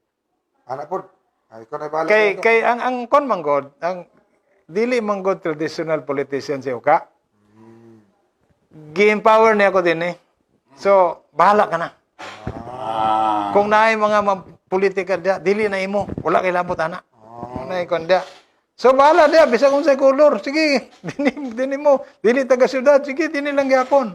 Ana pod. Ay ko na balik. Kay kay ang kon man god, ang dili man god traditional politician si Oka. Gi-empower niya ako din eh. So, bahala ka na. Kung naay mga politika diya, dili na imo. Wala kay labot ana. Oh. Nay kon diya. So bahala diya bisag unsay kolor. Sige, dini dini mo, dili taga syudad, sige dini lang gyapon.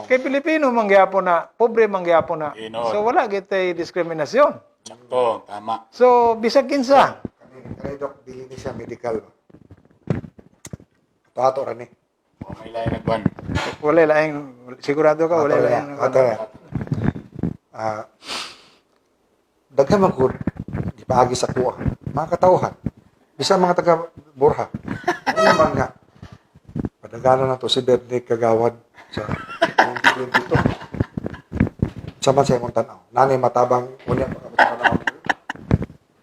Kay Pilipino man gyapon na, pobre man gyapon na. Tinuod. So wala gitay diskriminasyon. Sakto, tama. So bisag kinsa. Kani kani dok dili ni siya medical. Ato ato ra ni. Oh, may lain nagban. Wala laing sigurado ka wala Ato ra, laing. ato ra. Daghan man gud gipaagi sa kuha. Mga katawhan. Bisan mga taga Borja. Ano man nga. Padagana na to si Bernie Kagawad sa 2022. Sa man sa imong tan-aw. Nanay matabang unya pa.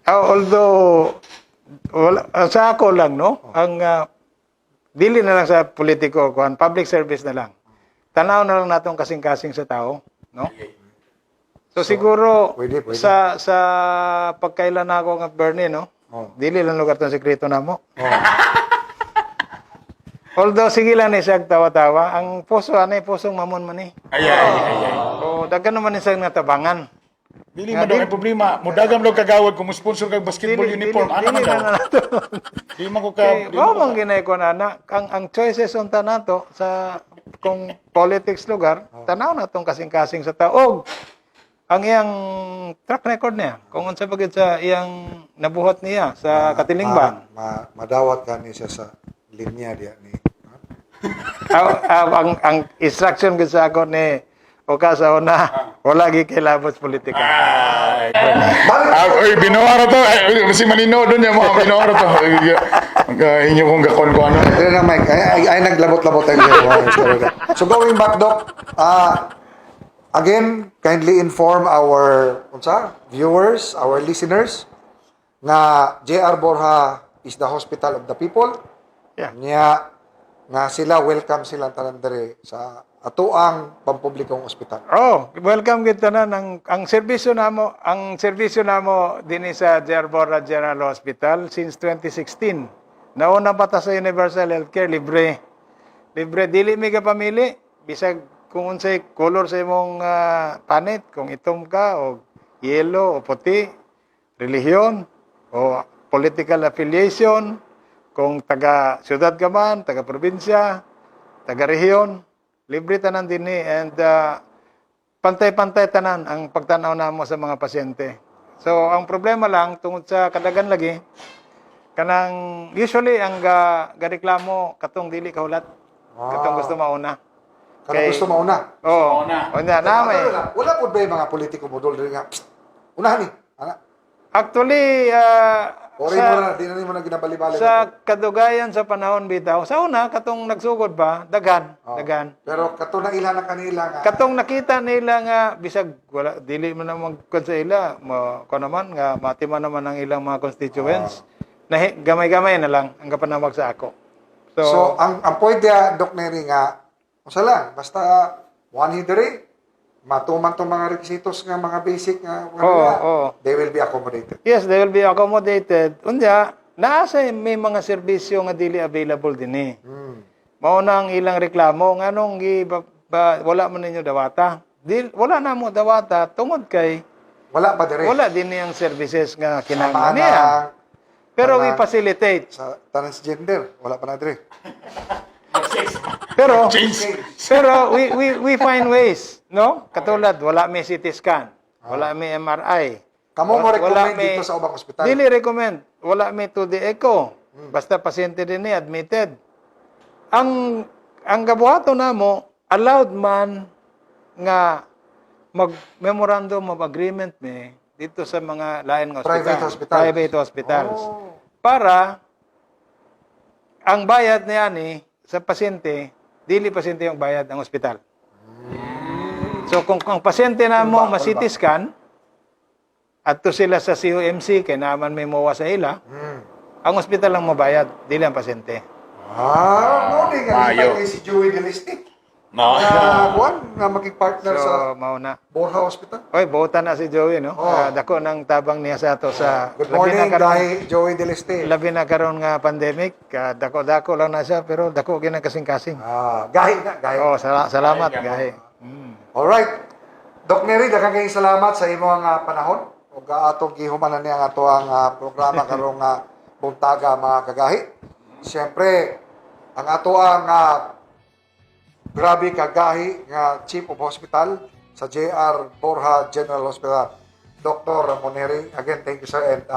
Although wala, sa ako lang no, ang dili na lang sa politiko kuan, public service na lang. Tanaw na lang natong kasing-kasing sa tao, no? So, siguro pwede, pwede. sa sa pagkailan na ako nga Bernie, no? Oh. Dili lang lugar tong sekreto namo. Although sige lang ni siya tawa-tawa, ang puso ani pusong mamon man ni. Ay, ay, ay, ay. O daghan naman ni siya natabangan. Dili man daw ang problema. Mudagam daw kagawad kung mo-sponsor kag basketball uniform. Ano man dili daw? na nato. Di man ko ka Kay di mao man ko man ginay ko na na ang choices unta nato sa kung politics lugar, tanaw na tong kasing-kasing sa tao. Og ang iyang track record niya, kung unsa pa gyud sa iyang nabuhat niya sa katilingban. Madawat ka ni siya sa linya diya ni. Ang instruction gyud sa ako ni Oka sa una, wala gyud kay labot sa politika. Ay, Balik Ah, oy, binuha to. Ay, oy, si Manino doon niya mga binuha to. Ay, inyo kong gakon ko ano. Dili na Mike, ay naglabot-labot tayo. So going back doc, again kindly inform our unsa viewers, our listeners nga JR Borja is the hospital of the people. Yeah. Nya nga sila welcome sila tanan diri sa ato ang pampublikong ospital. Oh, welcome gid tanan ang serbisyo namo dinhi sa JR Borja General Hospital since 2016. Nauna pa ta sa Universal Healthcare, libre. Libre, dili mi ka pamili bisag kung unsay color sa imong panit, kung itom ka o yellow o puti, relihiyon o political affiliation, kung taga syudad ka man, taga probinsya, taga rehiyon, libre tanan dinhi and pantay-pantay tanan ang pagtanaw namo sa mga pasyente. So, ang problema lang tungod sa kadagan lagi kanang usually ang gareklamo katong dili kahulat. Katong gusto mauna. Kanang gusto mauna. Oo. Mauna. Unya na may. Wala po ba yung mga politiko mo dol diri nga? "Psst, unahan ni. Ana. Actually, Ori mo na, di na nimo na ginabali-bali. sa kadugayan sa panahon bitaw, sa una katong nagsugod pa, daghan, daghan. Pero kato na ila na kanila nga. Katong nakita nila nga bisag wala dili man na magkon sa ila, mo ko naman nga matiman naman ang ilang mga constituents. Nahi, gamay-gamay na lang ang kapanawag sa ako. So, So, ang point dia, Doc Neri, nga, usa lang, basta one diri, matuman tong mga requisitos nga mga basic nga mga Oo, nila, oo. they will be accommodated. Yes, they will be accommodated. Unya, naa sa may mga serbisyo nga dili available dinhi. Mao na ang ilang reklamo nganong gi ba, wala man ninyo dawata. Di, wala na mo dawata tungod kay Wala pa dire. wala dinhi ang services nga kinahanglan Sama niya. Pero we tanang- facilitate. Sa transgender, wala pa na dire. Pero Change. pero we find ways, no? Katulad wala may CT scan, wala may MRI. Kamo mo Wala recommend may- dito sa ubang ospital. Dili recommend. Wala may 2D echo. Basta pasyente din ni admitted. Ang gabuhaton namo allowed man nga mag memorandum of agreement me dito sa mga lain nga ospital. Private hospitals. Private hospitals. Oh. Para ang bayad niya ni sa pasyente, dili pasyente yung bayad ng ospital. So kung ang pasyente na mo Kulba, ma-CT kulba. scan, adto sila sa COMC, kay naman may MOA sa ila, ang ospital lang mabayad, dili ang pasyente. Ah, mo di nga Maayo. kay si Joey Delistic. No. Na kuan nga maging partner So, sa mao na. Borja Hospital. Oy, buotan na si Joey, no? Oh. Ah, dako ng tabang niya sa ato sa Good labi na morning, karon- Gahi Joey Deliste. Labi na karon nga pandemic, ah, dako-dako lang na siya pero dako gyud ang kasing-kasing. Ah, gahi na, gahi. Oh, salamat, gahi. Alright. Doc Nery, daghang kayong salamat sa imong panahon ug atong gihumanan niya ang atoang programa karong buntaga, mga kagahi. Siyempre, ang atoang grabe kagahi nga Chief of Hospital sa JR Borja General Hospital, Dr. Ramon Neri. Again, thank you, sir, and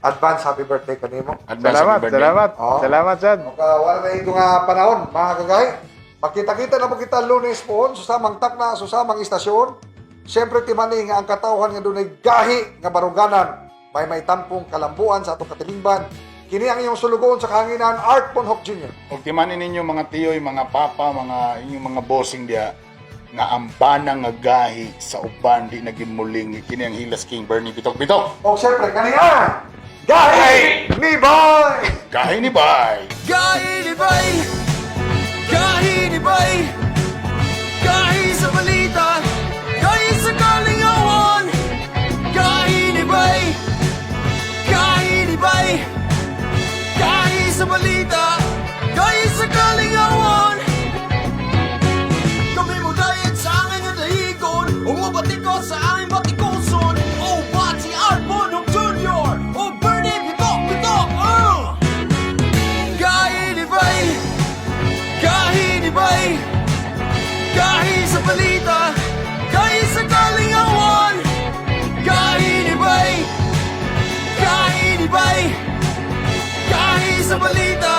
advance happy birthday kanimo. Advance Salamat, happy birthday. salamat. Oh. Salamat, sad. Ug wala na ito nga panahon, mga kagahi. Magkita-kita na po kita Lunes po, susamang takna, susamang istasyon. Siyempre, timani nga ang katawhan nga dunay gahi nga baruganan. May tampong kalambuan sa atong katilingban. Kini ang iyong sulugoon sa kahanginan, Art Ponhok Jr. Ug timanin ninyo mga tiyoy, mga papa, mga inyong mga bossing diya nga ang bana nga gahi sa uban di nagimuling, kini ang Hilas King Bernie Bitok Bitok. O siyempre, kani ang Gahi ni Boy! Gahi ni Bay. Gahi ni Bay! Gahi ni Bay! Gahi sa balita! Gahi sa kalingawan! Gahi ni Bay! Gahi ni Bay! Gahi sa balita! Gahi sa kalingawan! Kami mo dayat sa amin nga dahigon. Umabati ko sa aming batikuson. O Bati Arbon Jr. O Bernie Bitok Bitok. Gahi ni Bay! Gahi ni Bay! Gahi sa balita! Gahi sa kalingawan! Gahi ni Bay! Gahi ni Bay! Gahi sa balita!